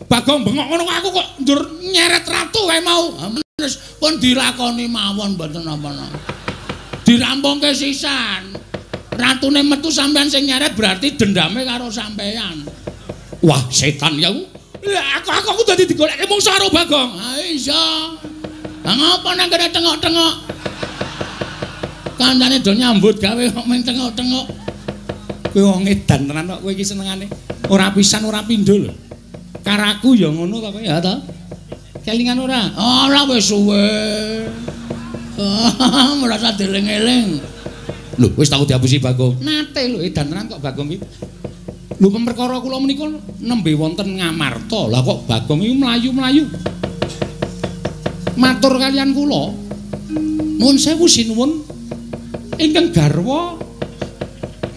Bagong bengok ngono aku kok ndur nyeret ratu kae mau. Wis pun dilakoni mawon mboten napa-napa. Dirampungke sisan. Ratune metu sampean sing nyeret berarti dendame karo sampean. Wah, setan ya aku. Lah aku dadi digoleki mungsuh karo Bagong. Ha iya. Lah ngapa nang kene tengok-tengok? Kancane do nyambut gawe kok mung tengok-tengok. Kowe wong edan tenan kok kowe iki senengane. Ora pisan ora pindho lho. Karaku ya ngono to kowe ya to? Kelingan ora? Ora wis suwe. Merasa dieling-eling. Lho, wis tau diapusi Bagong. Nate lho edan tenan kok Bagong iki. Lho perkara kula menika nembe wonten Ngamarta. Lah kok Bagong iki mlayu-mlayu. Matur kalian kula. Nuwun sewu sinuwun ingkang garwa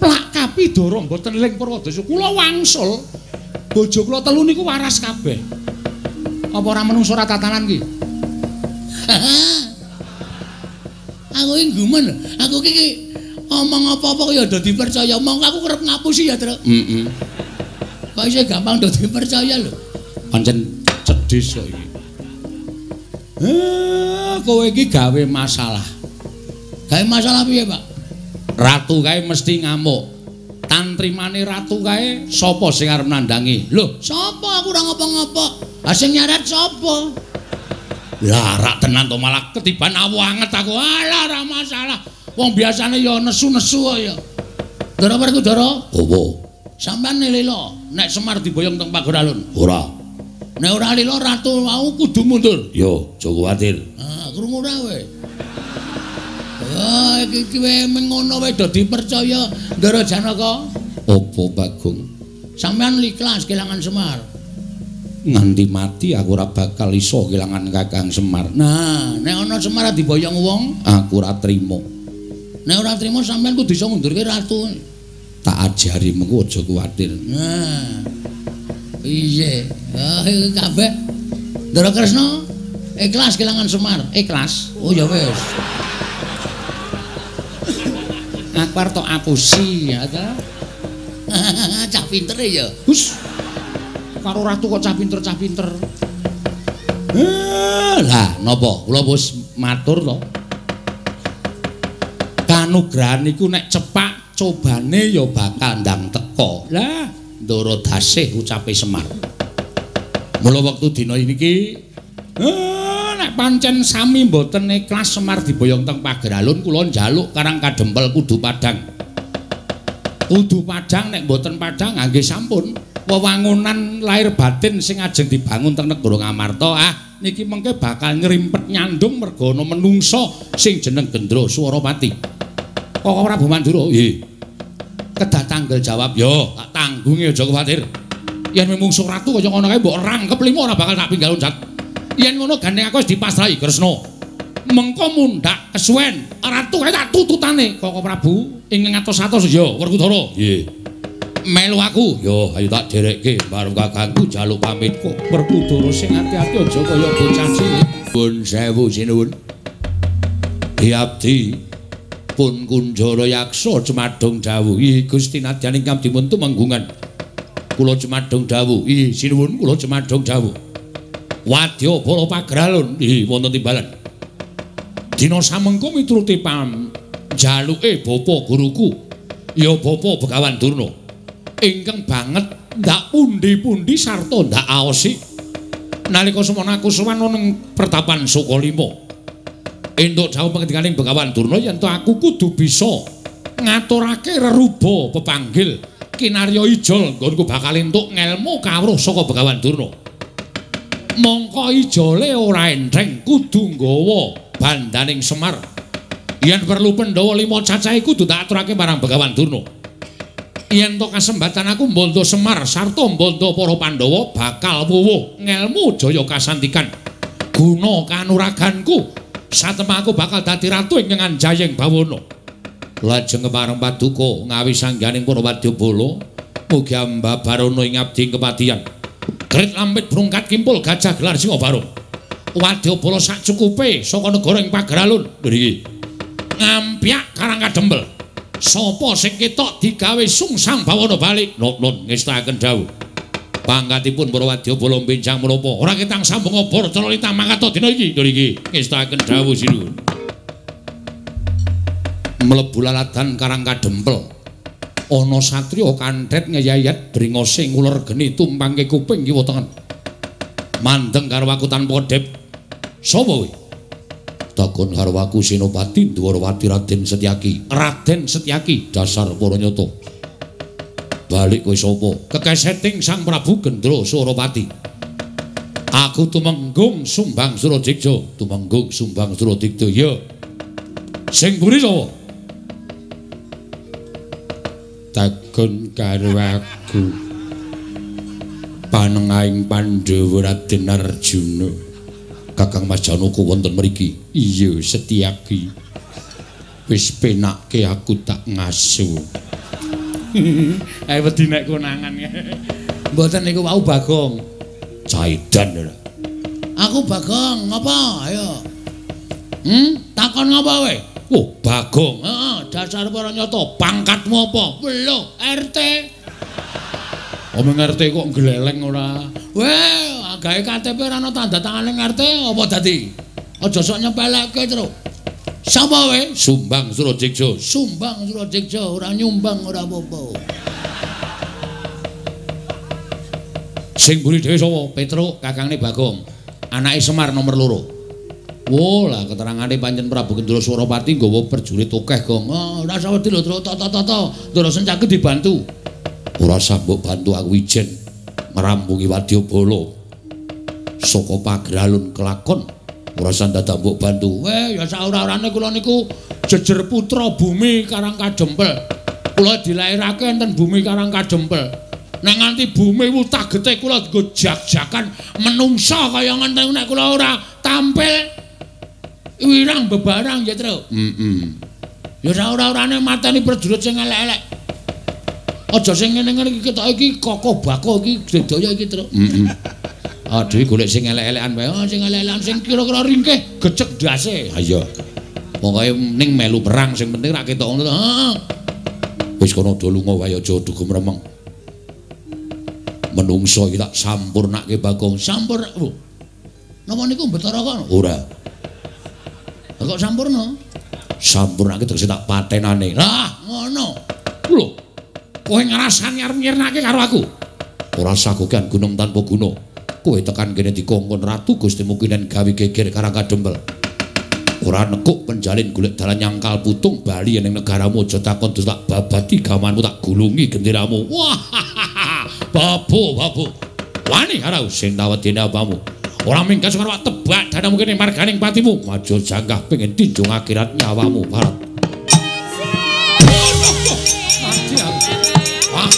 plak kapidara mboten eling Purwadasa. Kula wangsul. Bojo kula telu niku waras kabeh. Apa ora menungso ora tatanan ki? Aku iki gumun. Aku iki omong apa-apa ya do dipercaya. Mongko aku kerep ngapusi ya, Truk. Heeh. Kok isih gampang do dipercaya lho. Pancen cedhis kok iki. Kowe iki gawe masalah. Gawe masalah piye, Pak? Ratu kae mesti ngamuk. Tantrimane ratu kae sapa sing arep nandhangi? Lho, sapa aku ora ngopo-ngopo. Lah sing nyaret sapa? Lah rak tenan to malah ketiban awu anget aku. Alah ora masalah. Wong biasane ya nesu-nesu kok ya. Ndara Werkudara? Apa? Sampeyan lila nek Semar diboyong teng Pageralun. Ora. Nek ora lila ratu mau kudu mundur. Yo, aja kuwatir. Ah, krungu ora kowe. Ah, iki kowe mengono wae do dipercaya Ndara Janaka. Apa Bagong? Sampeyan ikhlas kelangan Semar. Nganti mati aku ora bakal iso kelangan Kakang Semar. Nah, nek ana Semar diboyong wong, aku ora trima. Nek ora trima sampeyan kudu iso ngundurke ratu. Tak ajari mengko aja kuwatir. Nah. Piye? Ah, iki kabeh. Ndara Kresna ikhlas kelangan Semar. Ikhlas. Oh ya wis. Aku arep tok apusi ya ta. Cah pinter ya. Hus. Karo ratu kok cah pinter-cah pinter. Lah napa? Kula wis matur to. Kanugrahan iku nek cepak cobane ya bakal ndang teka. Lah, Ndara Dasih ucape Semar. Mula wektu dina iki nek pancen sami mboten ikhlas Semar diboyong teng Pageralun kula njaluk Karang Kadempel kudu padhang. Kudu padhang nek mboten padhang nggih sampun. Wewangunan lahir batin sing ajeng dibangun teng negara Ngamarta ah niki mengke bakal nyrimpet nyandung merga ana menungsa sing jeneng Gendra Swarapati. Koko Prabu Mandura, nggih. Kedah tanggel jawab, yo tak tanggungi aja kuwatir. Yen mungsuh ratu kaya ngono kae mbok rangkep lima ora bakal tak pinggal loncat. Yen ngono gandeng aku wis dipasrahi Kresna. Mengko mundhak kesuwen, ratu kae tak tututane Koko Prabu ing ngatos-atos yo Werkudara. Nggih. Melu aku, yo ayo tak derekke marang kakangku jaluk pamit kok Werkudara sing ati-ati aja kaya bocah cilik. Pun sewu sinuwun. Abdi pun Kunjara Yaksa cemadhong dawuh. Ih Gusti nadyan ingkang dipun tumenggungan. Kula cemadhong dawuh. Ih sinuwun kula cemadhong dawuh. Wadya para Pageralun ih wonten timbalan. Dina samengko mituruti pamjaluke bapa guruku ya Bapa Begawan Durna. Ingkang banget ndak pundi-pundi sarta ndak aosi nalika semono aku sowan ning pertapan Sukalima entuk dawuh pangendikaning Begawan Durna yen to aku kudu bisa ngaturake reruba pepanggil kinarya ijol nggonku bakal entuk ngelmu kawruh saka Begawan Durna. Mongko ijole ora entheng kudu nggawa bandaning Semar. Yen perlu Pandhawa 5 cacahe kudu tak aturake marang Begawan Durna. Yen to kasembatan aku mbondo Semar sarta mbondo para Pandhawa bakal wuwuh ngelmu jaya kasantikan guna kanuraganku satemah aku bakal dadi ratu ing nganjayeng bawana. Lajeng kepareng paduka ngawi sangganing para wadyabala mugi ambabarana ing abdi kepatihan. Grit lampit brungkat kimpul gajah gelar singa barung. Wadyabala sak cukupe saka negara ing Pageralun mriki ngampyak Karang Kadempel. Sapa sing ketok digawe sungsang bawana balik. Nun ngestakaken dawuh. Pangkatipun para wadyabala benjang menapa ora ketang sambung obor cara lintang mangkata dina iki. Niki ngestakaken dawuh sinuwun. Mlebu laladan Karang Kadempel. Ana satriya kanthet ngeyayat bringose nguler geni tumpangke kuping kiwa tengen. Mandeng karo aku tanpa kedhep. Sapa kowe? Takon karo aku Senopati Dwarawati Raden Setyaki. Raden Setyaki dasar para nyata. Balik kowe sapa? Kekeseting Sang Prabu Gendra Surapati. Aku tumenggung Sumbang Suradikda. Tumenggung Sumbang Suradikda. Ya. Sing mburi sapa? Takon karo aku. aku. Panengahing Pandhawa Raden Arjuna. Kakang Mas Janaka wonten mriki. Iya, Setyaki. Wis penake aku tak ngaso. Ayo wedi nek konangan. Mboten niku wau Bagong. Caidan ora. Aku Bagong, ngapa? Ayo. Takon ngapa kowe? Oh, Bagong. Heeh, dasar para nyata. Pangkatmu apa? Lho, RT. Omong RT kok gleleng ora? Weh, gawe KTP ora ana tanda tangane RT apa dadi? Aja sok nyepelekke, Truk. Sapa kowe? Sumbang Surajeksa. Sumbang Surajeksa, ora nyumbang ora apa-apa. Sing mburi dhewe sapa? Petruk, kakangne Bagong. Anake Semar nomor 2. Wo lah keterangane pancen Prabu Kendra Surapati nggawa prajurit akeh, Gong. Oh, ora usah wedi lho, Truk. Toto-toto. Ndara Sencaki dibantu. Ora usah mbok bantu aku ijen ngrampungi wadyabala. Saka pagralun kelakon ora usah dadak mbok bantu. Weh, ya saora-orane kula niku jejer putra bumi Karang Kadempel. Kula dilairake enten bumi Karang Kadempel. Nek nganti bumi wutah getih kula nggo jak-jakan menungsa kaya ngenten nek kula ora tampil wirang bebarang ya, Truk. Heeh. Ya saora-orane mateni prajurit sing elek-elek. Aja sing ngene-ngene iki ketok iki kokoh bako iki sedaya iki, Truk. Heeh. Aduh golek sing elek-elekan wae. Oh, sing elek-elekan sing kira-kira ringkih gecek ndase. Ha iya. Pokoke ning melu perang sing penting ra ketok ngono to. Heeh. Wis kono do lunga wae aja dugu mremeng. Menungso iki tak sampurnake Bagong. Sampur. Oh. Napa niku Betara kono? Ora. Lah kok sampurna? Sampurnake tegese tak patenane. Lah, ngono. Lho. Kowe ngrasani arep nyirnake karo aku. Ora sagogan gunung tanpa guna. Kowe tekan kene dikongkon Ratu Gusti Mukinen gawe geger Karang Kadempel. Ora nekuk penjalin golek dalan nyangkal putung bali ning negaramu aja takon terus tak babati gamanmu tak gulungi genderamu. Wah. Babu, babu. Wani karo sing tawedene apamu. Ora mingkas karo tebak danamu kene marganing patimu. Maju janggah pengen tinjung akhirat nyawamu, Barat. Mati aku. Wah.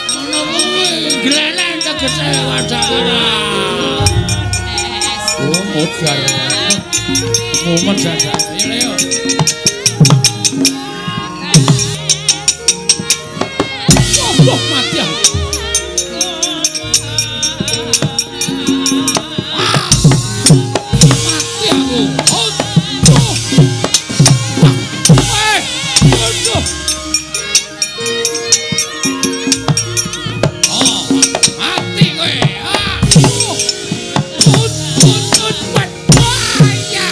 Ngono kuwi gleleng tegese wadah ora. Oh, modar. Mumet dadak. Ayo, ayo. Oh, mati aku. Mati aku. Oh. Eh, aduh. Oh, mati kowe. Ah. Tut tut tut. Wah, ya.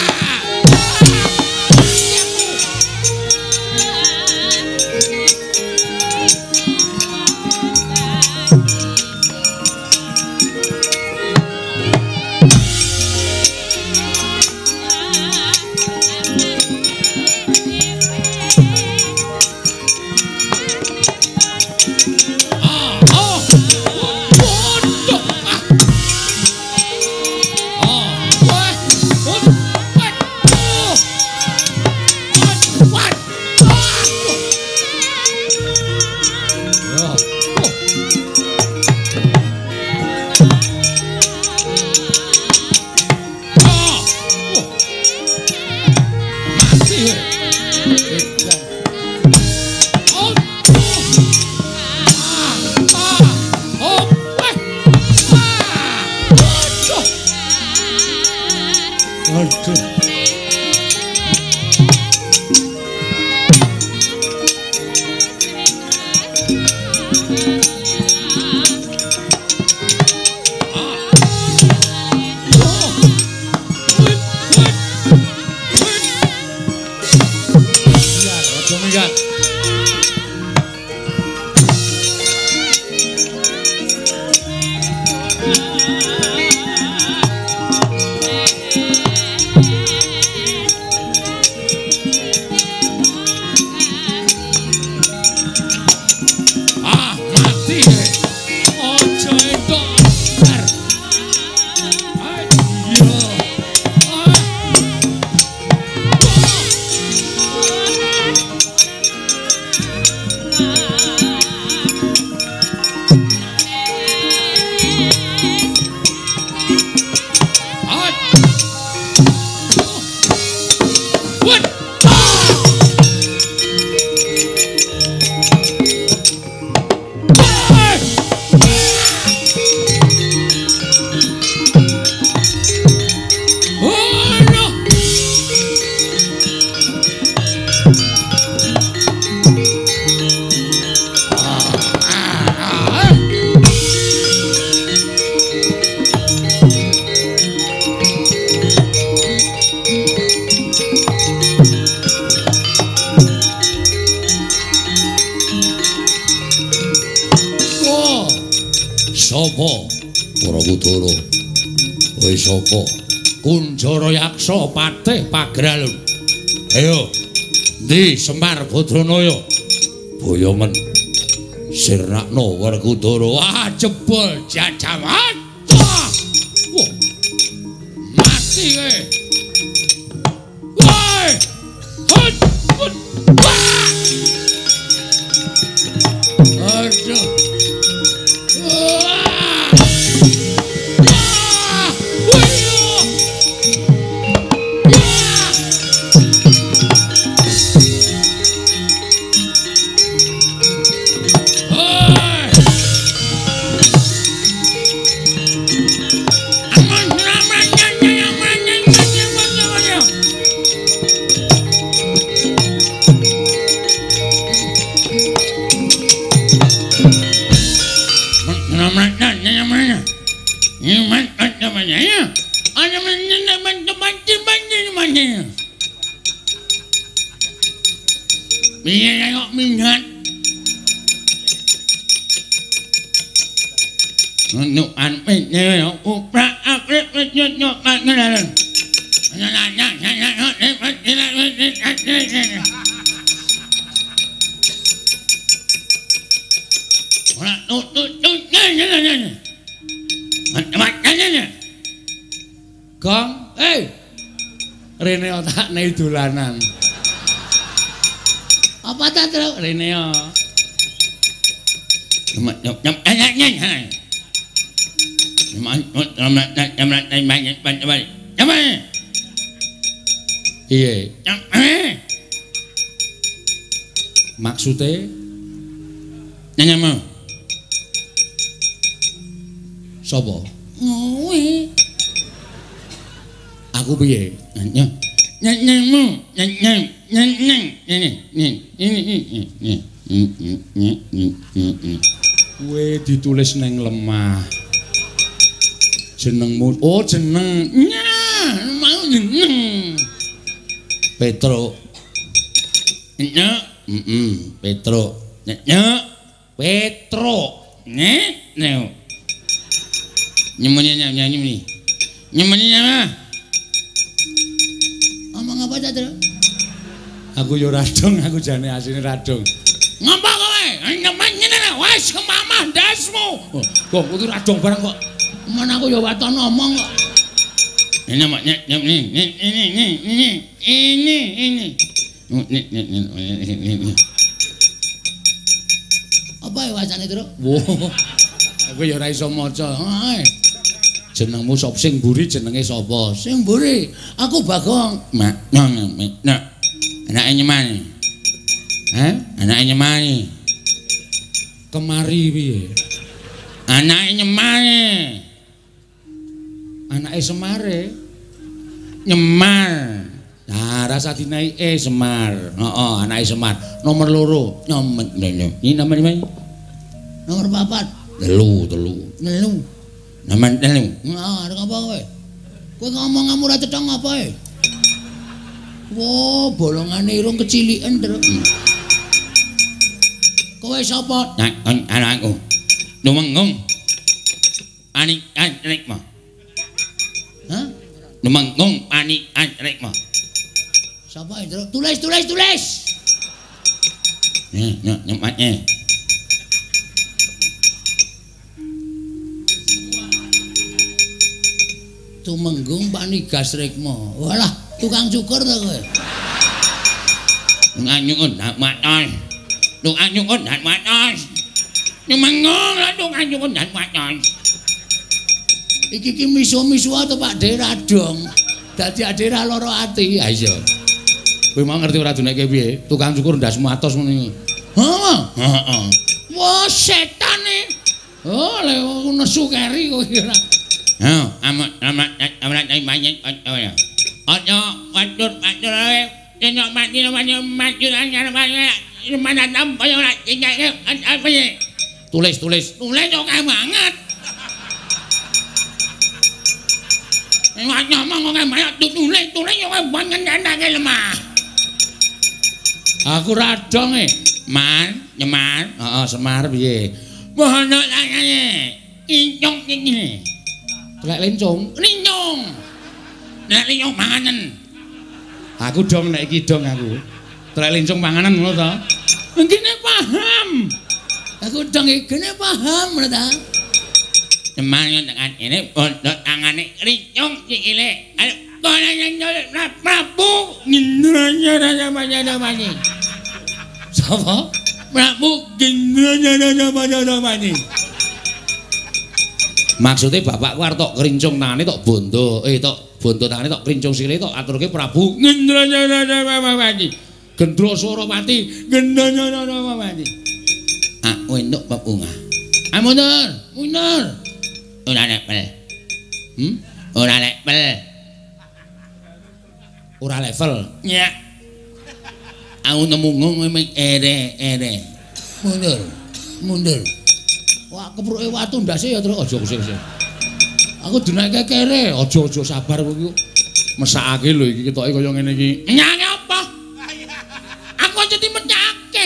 sapa? Werkudara. Kowe sapa? Kunjara Yaksa Patih Pagralun. Ayo. Ndi Semar Badranaya? Boyongen. Sirnakno Werkudara. Wah, jebol jajawan. Wah. Mati kowe. Woi. Hut. Hut. Wah. Aduh. Gong, rene otakne dolanan. Apa ta, Truk? Rene yo. Iya. Maksude nyanyamu. Sapa? Kowe. Aku piye? Nyanyamu, nyanyang, nyanyang, ini, ini, ini. Kowe ditulis neng lemah. Jenengmu, oh jeneng. Nyah, mau jeneng. Petro. Nyah, Petro. Nyah, Petro. Nyah, neo. Nyemunnya, nyemunnya. Nyemunnya apa? Ngomong apa ta, Tru? Aku yo radong, aku jane asline radong. Ngapa kowe? Nyemen ngene wis kemamah ndasmu. Kok kudu radong barang kok. Men aku yo waton ngomong kok. Ini ini ini ini ini ini. Apa ya wacane, Tru? Wah. Aku ya ora iso maca. Jenengmu sapa? Sing mburi jenenge sapa? Sing mburi aku Bagong. Mak, nak. Anake nyemani. Hah? Anake nyemani. Kemari piye? Anake nyemani. Anake Semare. Nyemar. Nah, rasa dinaike Semar. Heeh, anake Semar. Nomor 2. Nyomet. Ini nomor 5. Nomor 4. 3, 3. 3. Nomor 3. Nah, arep apa kowe? Kowe ngomong ora cetha ngapa e? Wah, bolongane irung keciliken, Truk. Kowe sapa? Nah, anakku. Lumenggung. Ani Rikma. Hah? Lumenggung Ani Rikma. Sapa, Truk? Tulis, tulis, tulis. Nih, nyematnya. Tumenggung Panigas Rikma. Walah, tukang cukur ta kowe? Tukang nyukur ndak matos. Tukang nyukur ndak matos. Tumenggung lah tukang nyukur ndak matos. Iki ki misu-misu ta Pak De radong. Dadi ade ra lara ati. Ha iya. Kowe mau ngerti ora duneke piye? Tukang cukur ndasmu atos ngono iki. Heeh. Heeh. Wah, setan e. Oh, lek nesu keri kowe ora. Hah, amat amat amat banyak ya. Ojo watur watur ae, yen mati mati mati mana tampa ora apa. Tulis tulis. Tulis oke banget. Ngomong oke banget tulis tulis oke banget ndake lemah. Aku radong e. Man, nyemar, heeh Semar piye? Bono tangane. Inyong iki. Telek lencung. Lincung. Nek lincung manganen. Aku dong nek iki dong aku. Telek lencung panganan ngono to. Ngene paham. Aku dong iki paham ngono ta. Teman tekan ini bontot tangane lincung sikile. Ayo kono nyolek Prabu ngendranya. Sapa? Prabu ngendranya. Maksudnya bapakku arep tok krincung tangane tok bondo, tok bondo tangane tok krincung sikile tok aturke Prabu ngendranya. Gendra Surawati ngendranya. Aku entuk bebungah. Ah mundur, mundur. Ora level. Ora level. Ora level. Ya. Aku nemu ngono ere-ere. Mundur. Mundur. Wah, kepruke watu ndase ya terus aja kusik-kusik. Aku dinaike kere, aja-aja sabar kowe iki. Mesakake lho iki ketoke kaya ngene iki. Nyane apa? Aku aja dimecake.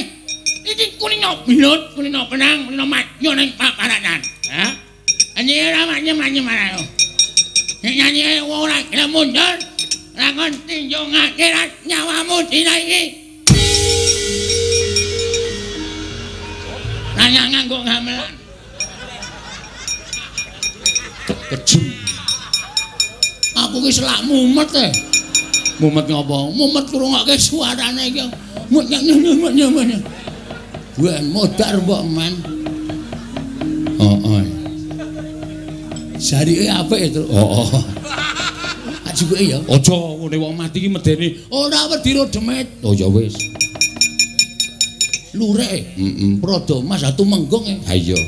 Iki kulino belut, kulino benang, kulino madya ning paparanan. Ha? Anjir ora manyem-manyem marang. Nek nyanyi wong ora gelem mundur, lakon tinjung akhirat nyawamu dina iki. Nanya nganggo gamelan. Kejem. Aku ki selak mumet e. Mumet ngopo? Mumet ngrungokke suarane iki. Mumet. Ben modar mbok men. Heeh. Jarike apik e, Truk. Heeh. Ajuke ya. Aja ngene wong mati ki medeni. Ora wedi ro demit. Oh ya wis. Lurek. Heeh. Prada Mas Tumenggung e. Ha iya.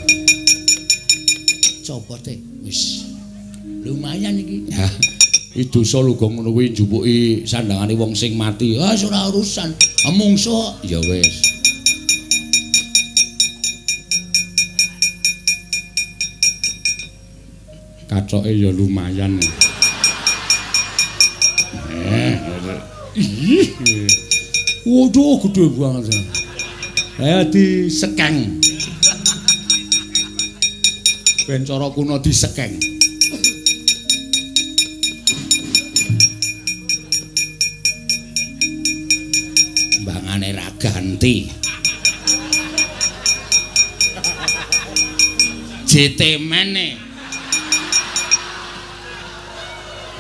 Copote wis. Lumayan iki. Ha. Iki dosa lho gong ngono kuwi njupuki sandangane wong sing mati. Ah ora urusan. Mungsuh. Ya wis. Katoke ya lumayan. Ih. Waduh gede banget. Ayo disekeng. Ben cara kuno disekeng. Mbangane ra ganti. JT mene.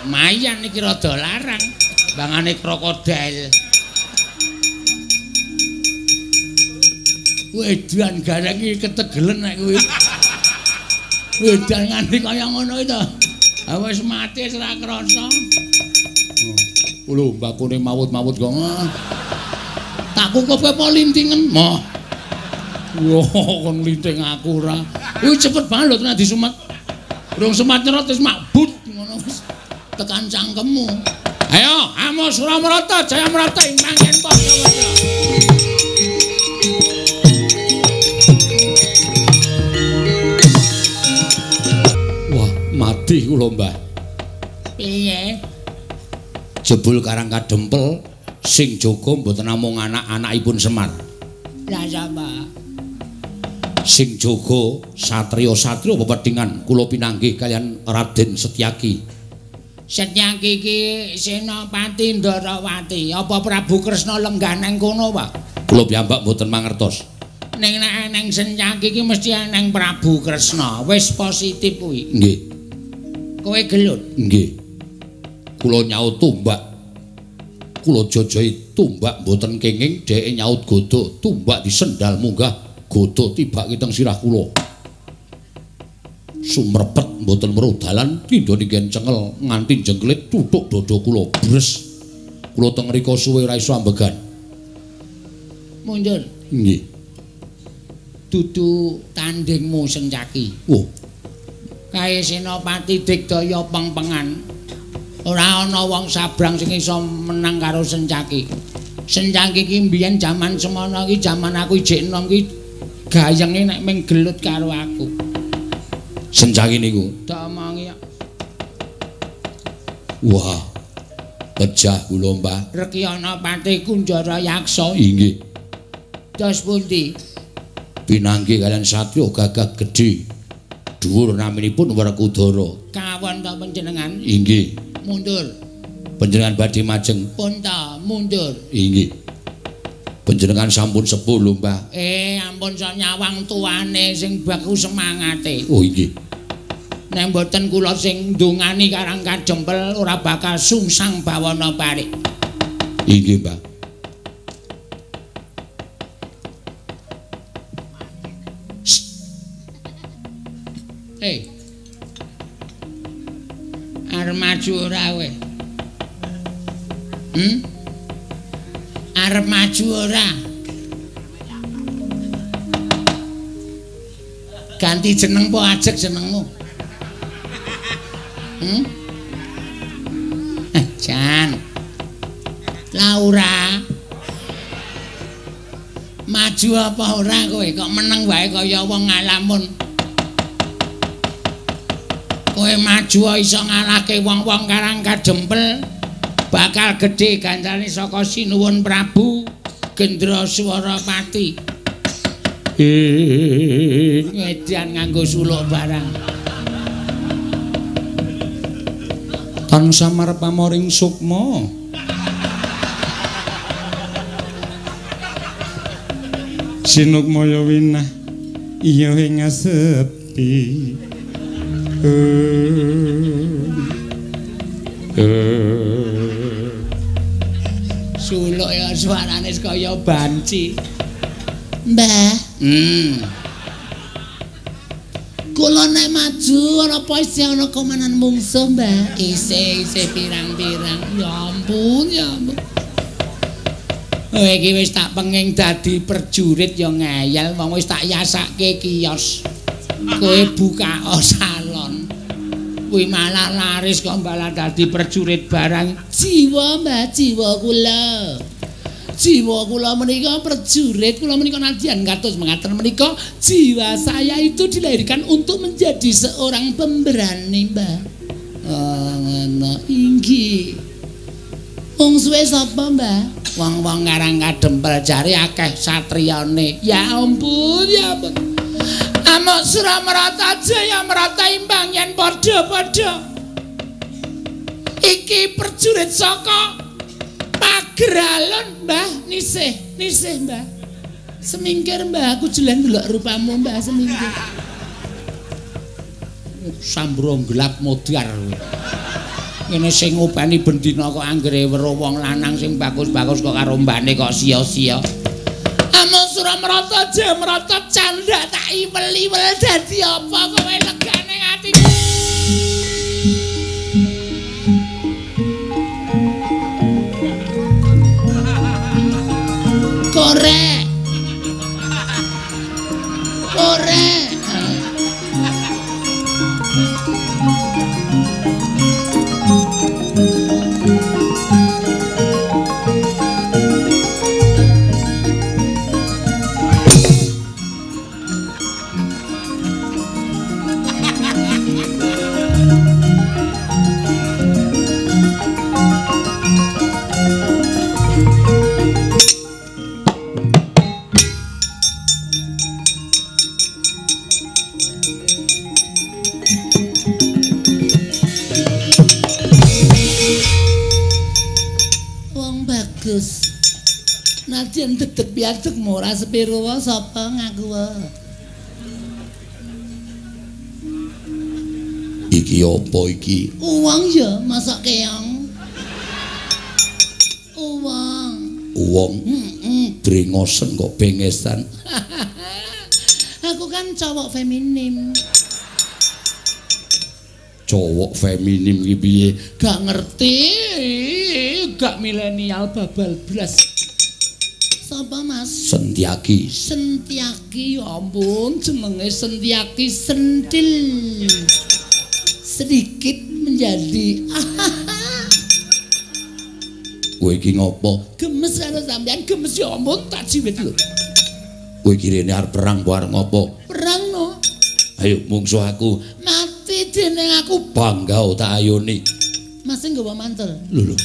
Lumayan iki rada larang. Mbangane krokodil. Wedan gareng iki ketegelen nek kuwi. Wedan nganti kaya ngono iki to. Ha wis mati wis ora krasa. Lho mbakune mawut-mawut kok. Tak kukupke apa lintingen? Moh. Yo kon linting aku ora. Kuwi cepet banget lho tenan disumet. Urung semat nyerot wis makbut ngono wis tekan cangkemmu. Ayo, amo Suramarata, Jayamarata ing manggen padha-padha. Wah, mati kula, Mbah. Piye? Jebul Karang Kadempel sing jaga mboten namung anak-anakipun Semar. Lah sapa? Sing jaga satriya-satriya pepedhingan kula pinanggih kaliyan Raden Setyaki. Setyaki iki Senopati Ndarawati. Apa Prabu Kresna lenggah nang kono, Pak? Kula piyambak mboten mangertos. Ning nek eneng Setyaki iki mesti eneng Prabu Kresna. Wis positif kuwi. Nggih. Kowe gelut? Nggih. Kula nyaut tombak. Kula jajahi tombak mboten kenging, dheke nyaut godhog, tombak disendal munggah, godhog tibake teng sirah kula. Sumrepet mboten weruh dalan, tindha ninggen cengel nganti jengklit tutuk dada kula bres. Kula teng mriku suwe ora iso ambegan. Mundur. Nggih. Dudu tandingmu Sencaki. Oh. Kae Senopati Digdaya pengpengan. Ora ana wong sabrang sing iso menang karo Sencaki. Sencaki iki mbiyen jaman semono iki jaman aku ijek enom iki gayenge nek ming gelut karo aku. Sencaki niku tak omongi. Wah. Pejah kula, Mbah. Rekyana Pati Kunjara Yaksa. Inggih. Dos pundi? Pinanggih kaliyan satriya gagah gedhe. dhuwur naminipun Werkudara. Kawon ta panjenengan? Inggih. Mundur. Panjenengan badhe majeng? Pun ta, mundur. Inggih. Panjenengan sampun sepuh lho, Mbah. Ampun sok nyawang tuane sing baku semangate. Oh, inggih. Nek mboten kula sing ndongani Karang Kadempel ora bakal sungsang bawana parik. Inggih, Mbah. Arep maju ora kowe? Arep maju ora? Ganti jeneng po ajeg jenengmu? Jan. Laura. Maju apa ora kowe? Kok meneng wae kaya wong ngalamun. Kowe maju iso ngalahke wong-wong Karang Kadempel. Bakal gedhe gancane saka Sinuwun Prabu Gendra Swarapati. Ngedan nganggo suluk barang. Tansah marep pamoring sukma. Sinukmaya winah iya ing asepi. Suluk ya suarane kaya banci. Mbah. Kula nek maju ana apa isih ana komanan mungsuh, Mbah? Isih pirang-pirang. Ya ampun, ya ampun. Kowe iki wis tak penging dadi prajurit ya ngeyel, wong wis tak yasake kios. Kowe buka salon. Kuwi malah laris kok malah dadi prajurit barang. Jiwa, Mbah, jiwa kula. Jiwa kula menika prajurit, kula menika nadyan kados mengaten menika jiwa saya itu dilahirkan untuk menjadi seorang pemberani, Mbah. Oh, ngono. Inggih. Mungsuhe sapa, Mbah? Wong-wong Karang Kadempel jare akeh satriyane. Ya ampun, ya ampun. Amok Suramarata Jaya Marata imbang yen padha-padha. Iki prajurit saka Pageralon, Mbah. Nisih, nisih, Mbah. Semingkir, Mbah, aku jelas ndelok rupamu, Mbah, semingkir. Sambro gelap modar. Ngene sing ngopeni bendina kok anggere weruh wong lanang sing bagus-bagus kok karo mbane kok sia-sia. Amok Suramarata Jaya Marata candhak tak iwel-iwel dadi apa kowe legane atiku. Korek. Korek. Nadyan dedeg piadeg ora sepiro wae sapa ngaku wae. Iki apa iki? Uwong ya, masak keong. Uwong. Uwong. Heeh. Drengosen kok bengesan. Aku kan cowok feminim. Cowok feminim iki piye? Gak ngerti, gak milenial babal blas. Sapa, Mas? Sentiaki. Sentiaki, ya ampun, jenenge Sentiaki sentil. Sedikit menjadi. Kowe iki ngopo? Gemes karo sampean, gemes ya ampun tak jiwit lho. Kowe iki rene arep perang apa arep ngopo? Perang no. Ayo mungsuh aku. Mati dening aku. Bangga tak ayoni. Mas sing nggawa mantel. Lho lho.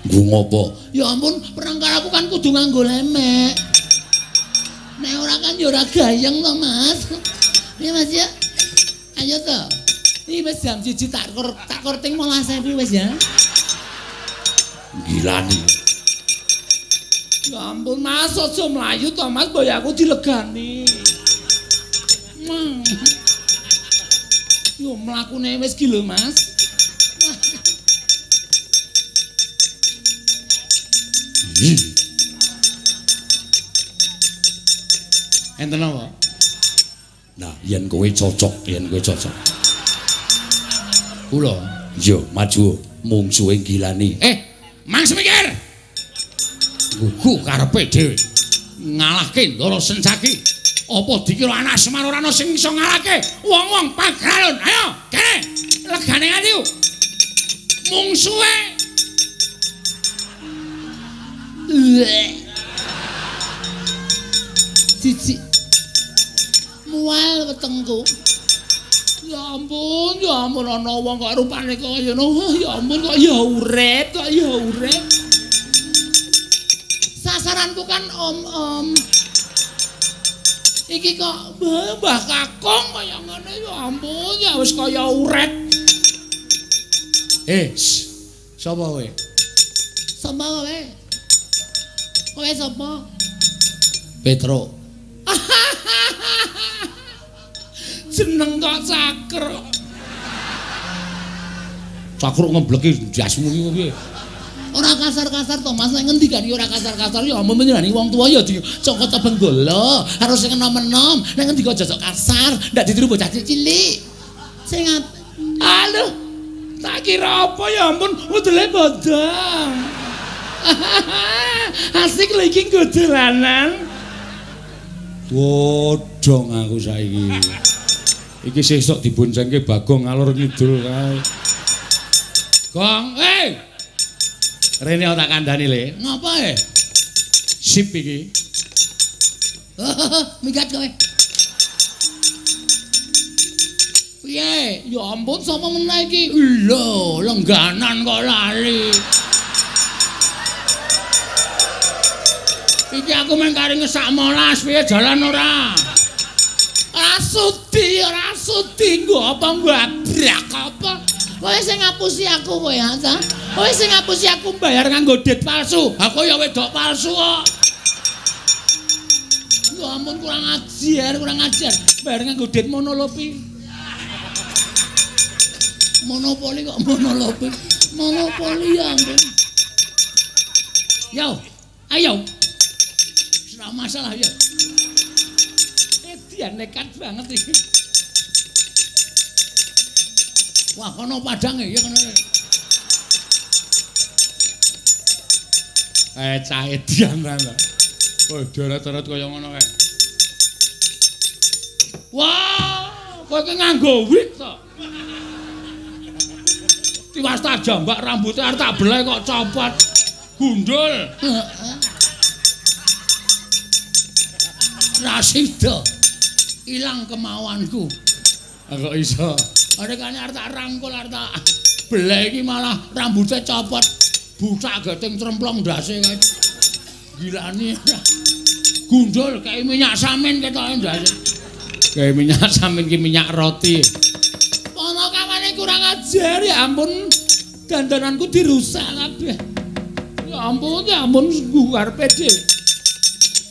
Nggo ngopo? Ya ampun, perang karo aku kan kudu nganggo lemek. Nek ora kan ya ora gayeng to, Mas. Iya Mas ya. Ayo to. Iki wis jam 1 tak korting 15.000 wis ya. Gilani. Ya ampun Mas, aja mlayu to Mas, boy aku dilegani. Yo mlakune wis ki lho Mas. Enten apa? Nah, yen kowe cocok, yen kowe cocok. Kula, yo maju mungsuhe Gilani. Mang Semikir. Gugu karepe dhewe. Ngalahke Ndara Sencaki. Apa dikira anak Semar ora ana sing iso ngalahke wong-wong Pagralon? Ayo, kene. Legane atiku. Mungsuhe. Siji. Mual wetengku. Ya ampun ana wong kok rupane kaya ngono. Ya ampun kok ya urip, kok ya urip. Sasaranku kan om-om. Iki kok Mbah Kakung kaya ngene ya ampun, ya wis kaya uret. Sapa kowe? Sapa kowe? Kowe sapa? Petro. Jeneng kok Cakruk. Cakruk ngembleki jasmu iki piye? Ora kasar-kasar to Mas, nek ngendikan ora kasar-kasar ya ampun menjenani wong tuwa ya dicokot benggala, harus sing enom-enom, nek ngendika aja sok kasar, ndak ditiru bocah cilik. Sing aduh, tak kira apa ya ampun, udele bodong. Asik lho iki nggo dolanan. Bodong aku saiki. Iki sesuk diboncengke Bagong ngalor ngidul kae. Gong, Rene tak kandhani le. Ngapa e? Sip iki. Minggat kowe. Piye? Ya ampun sapa meneh iki? Lho, lengganan kok lali. Iki aku mung kari ngesak molas, piye jalan ora? Ora sudi, ora sudi nggo apa ngabrak apa? Kowe sing ngapusi aku kowe ha ta? Kowe sing ngapusi aku bayar nganggo dit palsu. Aku ya wedok palsu kok. Ya ampun kurang ajar, kurang ajar. Bayar nganggo dit monolopi. Monopoli kok monolopi. Monopoli ya ampun. Yo, ayo. Ora masalah ya. Dia nekat banget iki. Wah, kono padange ya kono. Cah edian ta. Oh, deret-deret kaya ngono kae. Wah, kowe iki nganggo wig to. Tiwas tak jambak rambute arep tak beleh kok copot. Gundul. Ra sida. Ilang kemauanku. Kok iso? Arekane arep tak rangkul arep tak beleh iki malah rambute copot. Bucak geting tremplong ndase kae. Gilani. Gundul kae minyak samin ketoke ndase. Kae minyak samin ki minyak roti. Ana kawane kurang ajar ya ampun. Dandananku dirusak kabeh. Ya ampun nggo karepe dhewe.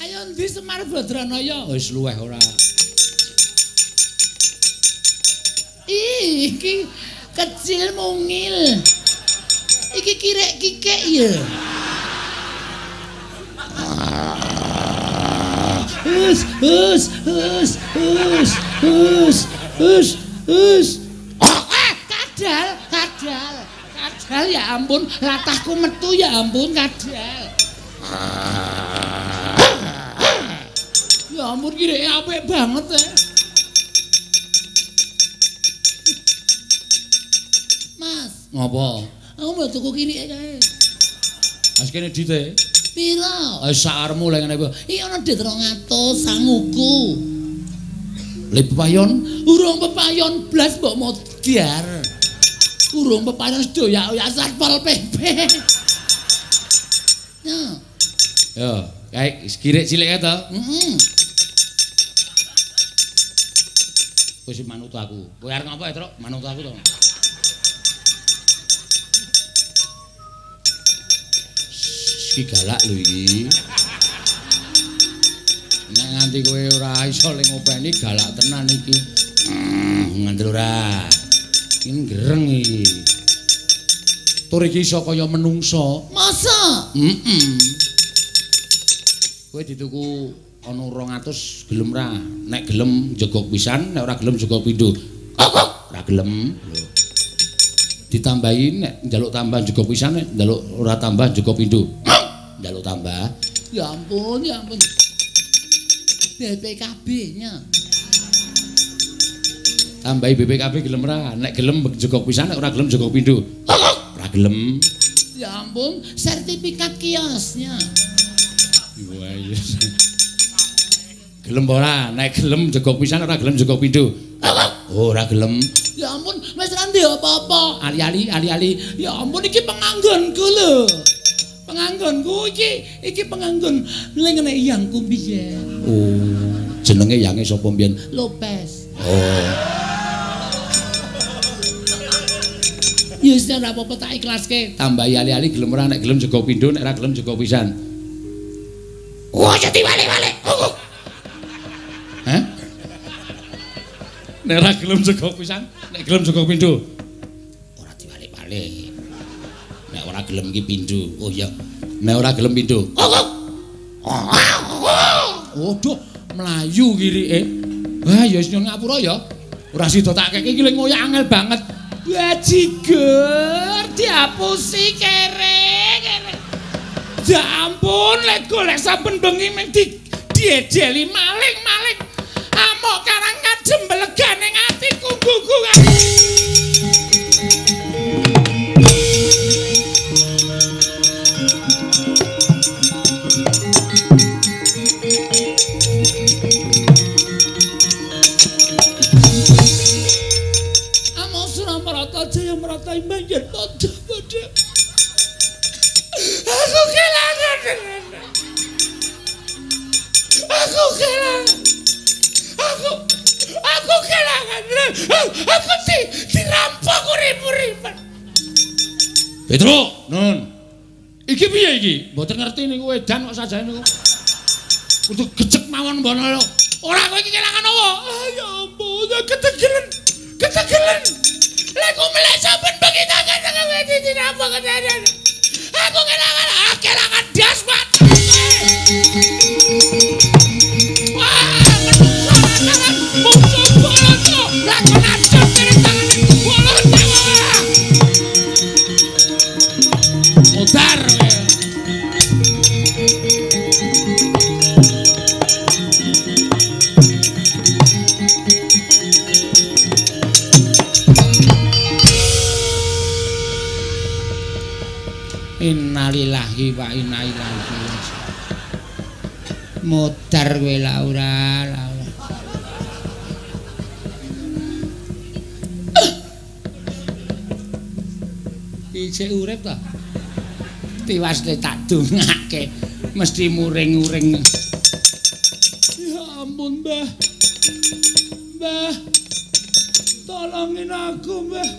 Ayo ndi Semar Badranaya? Wis luweh ora. Iki kecil mungil. Iki kirek kikek ya. Hus hus hus hus hus hus hus. Kadal, kadal, kadal ya ampun, latahku metu ya ampun kadal. Ya ampun kireke apik banget ya. Mas, ngopo? Aku mau tuku kirike kae. Mas kene dite. Piro? Sakarmu lek ngene iki. Iki ana dit 200 sanguku. Le pepayon? Urung pepayon blas mbok modar. Urung pepayon sedoyak-oyak Satpol PP. Ya. Yo, kae kirik cilik kae to? Heeh. Kowe sing manut aku. Kowe arep ngapa, Truk? Manut aku to. Iki galak lho iki. Nek nganti kowe ora iso le ngopeni galak tenan iki. Ngandel ora. Iki gereng iki. Tur iki iso kaya menungso. Masa? Heeh. Kowe dituku ana 200 gelem ra? Nek gelem jegok pisan, nek ora gelem jegok pindho. Ora gelem. Lho. Ditambahi nek njaluk tambah jegok pisan, nek njaluk ora tambah jegok pindho. Njaluk tambah. Ya ampun, ya ampun. BPKB-nya. Tambahi BPKB gelem ra? Nek gelem jegok pisan, nek ora gelem jegok pindho. Ora gelem. Ya ampun, sertifikat kiosnya. Wah, iya. Gelem ora? Nek gelem jegok pisan, ora gelem jegok pindho. Oh, ora gelem. Ya ampun, wis ra ndek apa-apa. Ali-ali, ali-ali. Ya ampun, iki penganggonku lho. Penganggonku iki penganggon lengene yangku biyen. Oh, jenenge yange sapa mbiyen? Lopez. Oh. Ya wis ora apa-apa tak ikhlaske. Tambahi ali-ali gelem ora? Nek gelem jegok pindho, nek ora gelem jegok pisan. Wah, jadi wale-wale. Hah? Nek ora gelem jegok pisan, nek gelem jegok pindho. Ora diwalik-walik. Nek ora gelem iki pindho. Oh iya. Nek ora gelem pindho. Waduh, mlayu kirike. Wah, ya wis nyuwun ngapura ya. Ora sida tak keke iki le ngoyak angel banget. Bajigur diapusi kere kere. Ya ampun, lek golek saben bengi mung diejeli maling-maling. Amok karang kajembelegane atiku gugu. Amok Suramarata Jaya Marata imbanjen padha-padha. Aku kelangan. Aku kelangan. Aku kelangan. Aku dirampok urip-uripan. Petro, nun. Iki piye iki? Mboten ngerti niku edan kok sajane niku. Kudu gecek mawon mbono lho. Ora kowe iki kelangan apa? Ya ampun, ketegelen. Ketegelen. Lek ku melek saben bengi tangan tangan dirampok ketegelen. Aku kelangan, kelangan das banget. Wah, menungso tangan musuh boloto, lakon acot kene tangan boloto. Modar. Innalillahi wa inna ilaihi raji'un. Modar kowe Laura, Laura. Isih urip ta? Tiwas le tak dongake mesti muring-uring. Ya ampun, Mbah. Mbah. Tolongin aku, Mbah.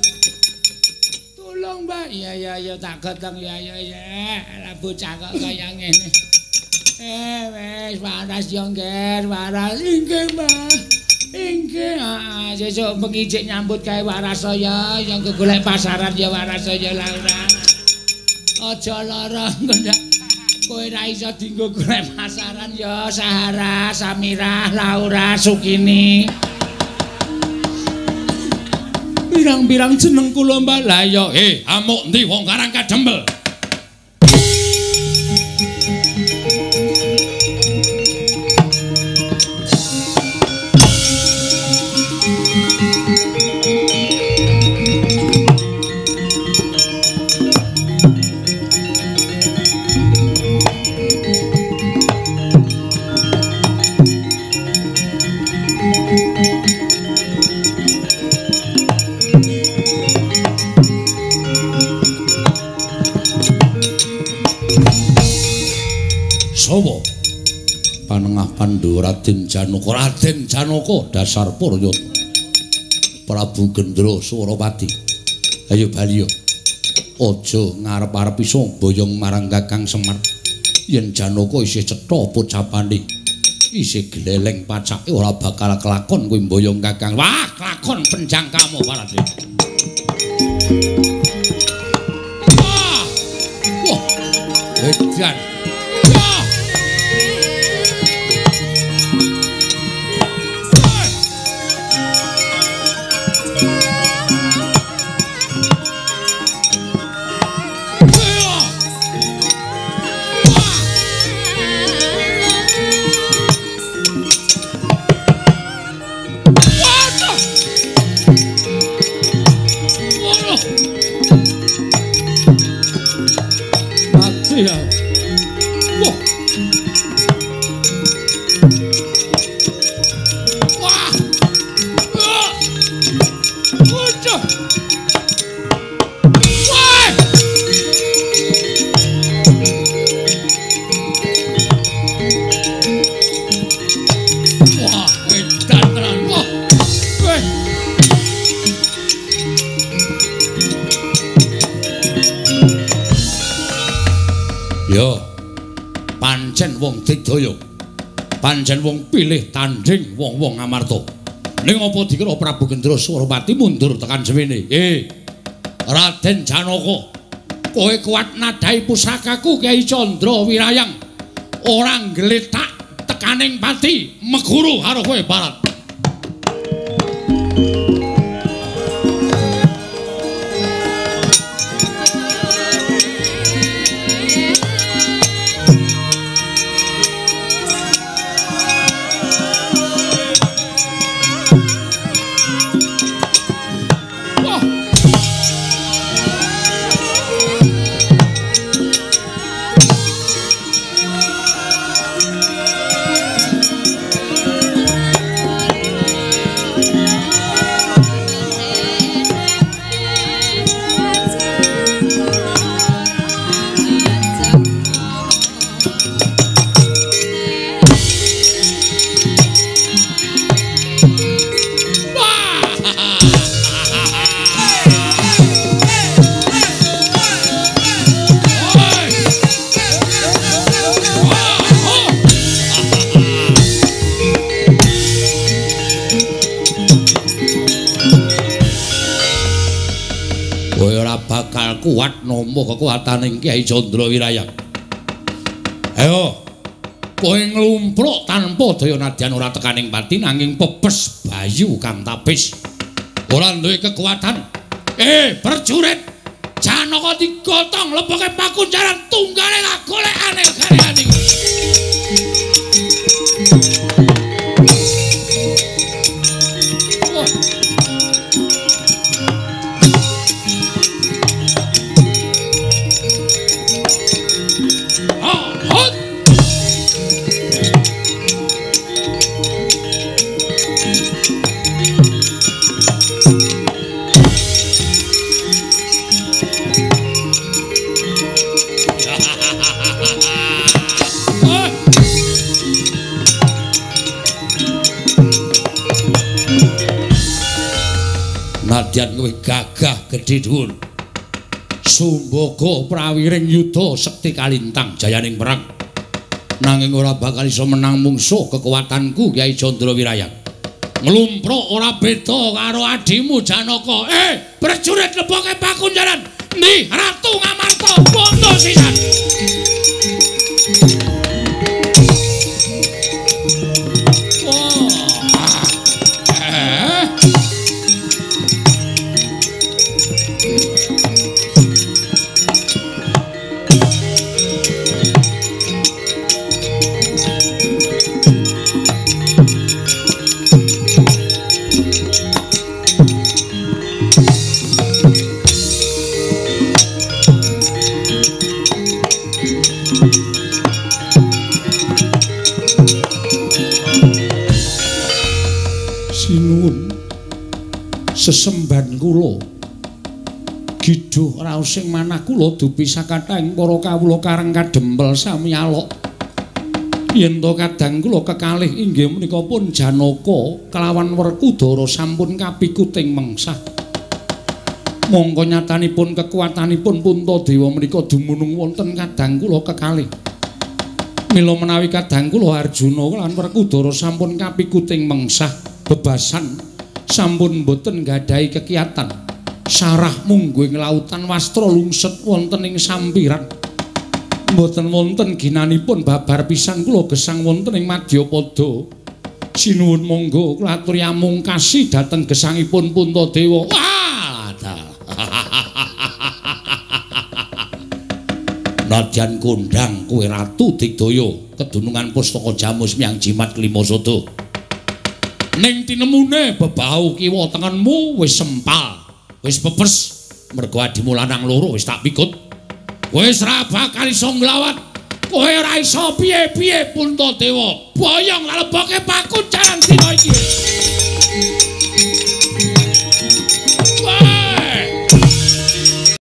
Tolong, Mbah. Iya iya iya tak gotong ya ya ya. Lah bocah kok kaya ngene. Wis waras yo, Ngger, waras. Inggih, Mbah. Inggih, heeh, sesuk bengi jek nyambut gawe waras saya, yang golek pasaran ya waras saya Laura. Aja lara engko ndak kowe ra iso dienggo golek pasaran ya Sahara, Samirah, Laura, Sukini. Pirang-pirang jeneng kula Mbah. Lah ya, amuk ndi wong Karang Kadempel? Sawa panengah Pandhawa Raden Janaka. Raden Janaka dasar Puryata. Prabu Gendra Surapati. Ayo bali yo. Aja ngarep-arep iso boyong marang Kakang Semar. Yen Janaka isih cetha pocapane, isih gleleng pacake ora bakal kelakon kuwi mboyong Kakang. Wah, kelakon penjangkamu Parade. Wah. Wah. Edan. Wah. Yo, pancen wong digdaya, pancen wong pilih tanding wong-wong Amarta. Ning apa dikira Prabu Gendra Surapati mundur tekan semene? Raden Janaka, kowe kuat nadhahi pusakaku Kyai Candra Wirayang. Ora nggletak tekaning pati meguru karo kowe Barat. Kuat nampa kekuatane Kyai Candra Wirayang. Ayo, kowe nglumpruk tanpa daya nadyan ora tekaning pati nanging pepes bayu kang tapis. Ora duwe kekuatan. Prajurit, Janaka digotong leboke pakunjaran tunggale kagolekane gaweane. Nadyan kowe gagah gedhe dhuwur. Sumbaga prawiring yuda sekti kalintang jayaning perang. Nanging ora bakal iso menang mungsuh kekuatanku Kyai Candra Wirayang. Nglumpruk ora beda karo adimu Janaka. Prajurit leboke pakunjaran. Ndi Ratu Ngamarta bondo sisan. Sinuwun sesembahan kula giduh raos sing manah kula dupi sakathahing para kawula Karang Kadempel sami alok. Yen to kadang kula kekalih inggih menika pun Janaka kelawan Werkudara sampun kapikuting mengsah. Mongko nyatanipun kekuatanipun Puntadewa menika dumunung wonten kadang kula kekalih. Mila menawi kadang kula Arjuna lan Werkudara sampun kapikuting mengsah bebasan sampun boten nggadahi kekiatan. Sarah mungguing lautan wastra lungset wonten ing sampiran. Mboten wonten ginanipun babar pisan kula gesang wonten ing Madyapada. Sinuwun monggo kula aturi amungkasi dhateng gesangipun Puntadewa. Wah, nadyan kondhang kowe Ratu Digdaya kedunungan pustaka Jamus Miang Jimat Kelima Sada. Ning tinemune bebau kiwa tengenmu wis sempal, wis pepes mergo adimu lanang loro wis tak pikut. Wis ra bakal iso nglawat. Kowe ora iso piye-piye Puntadewa. Boyong leboke pakunjaran dina iki.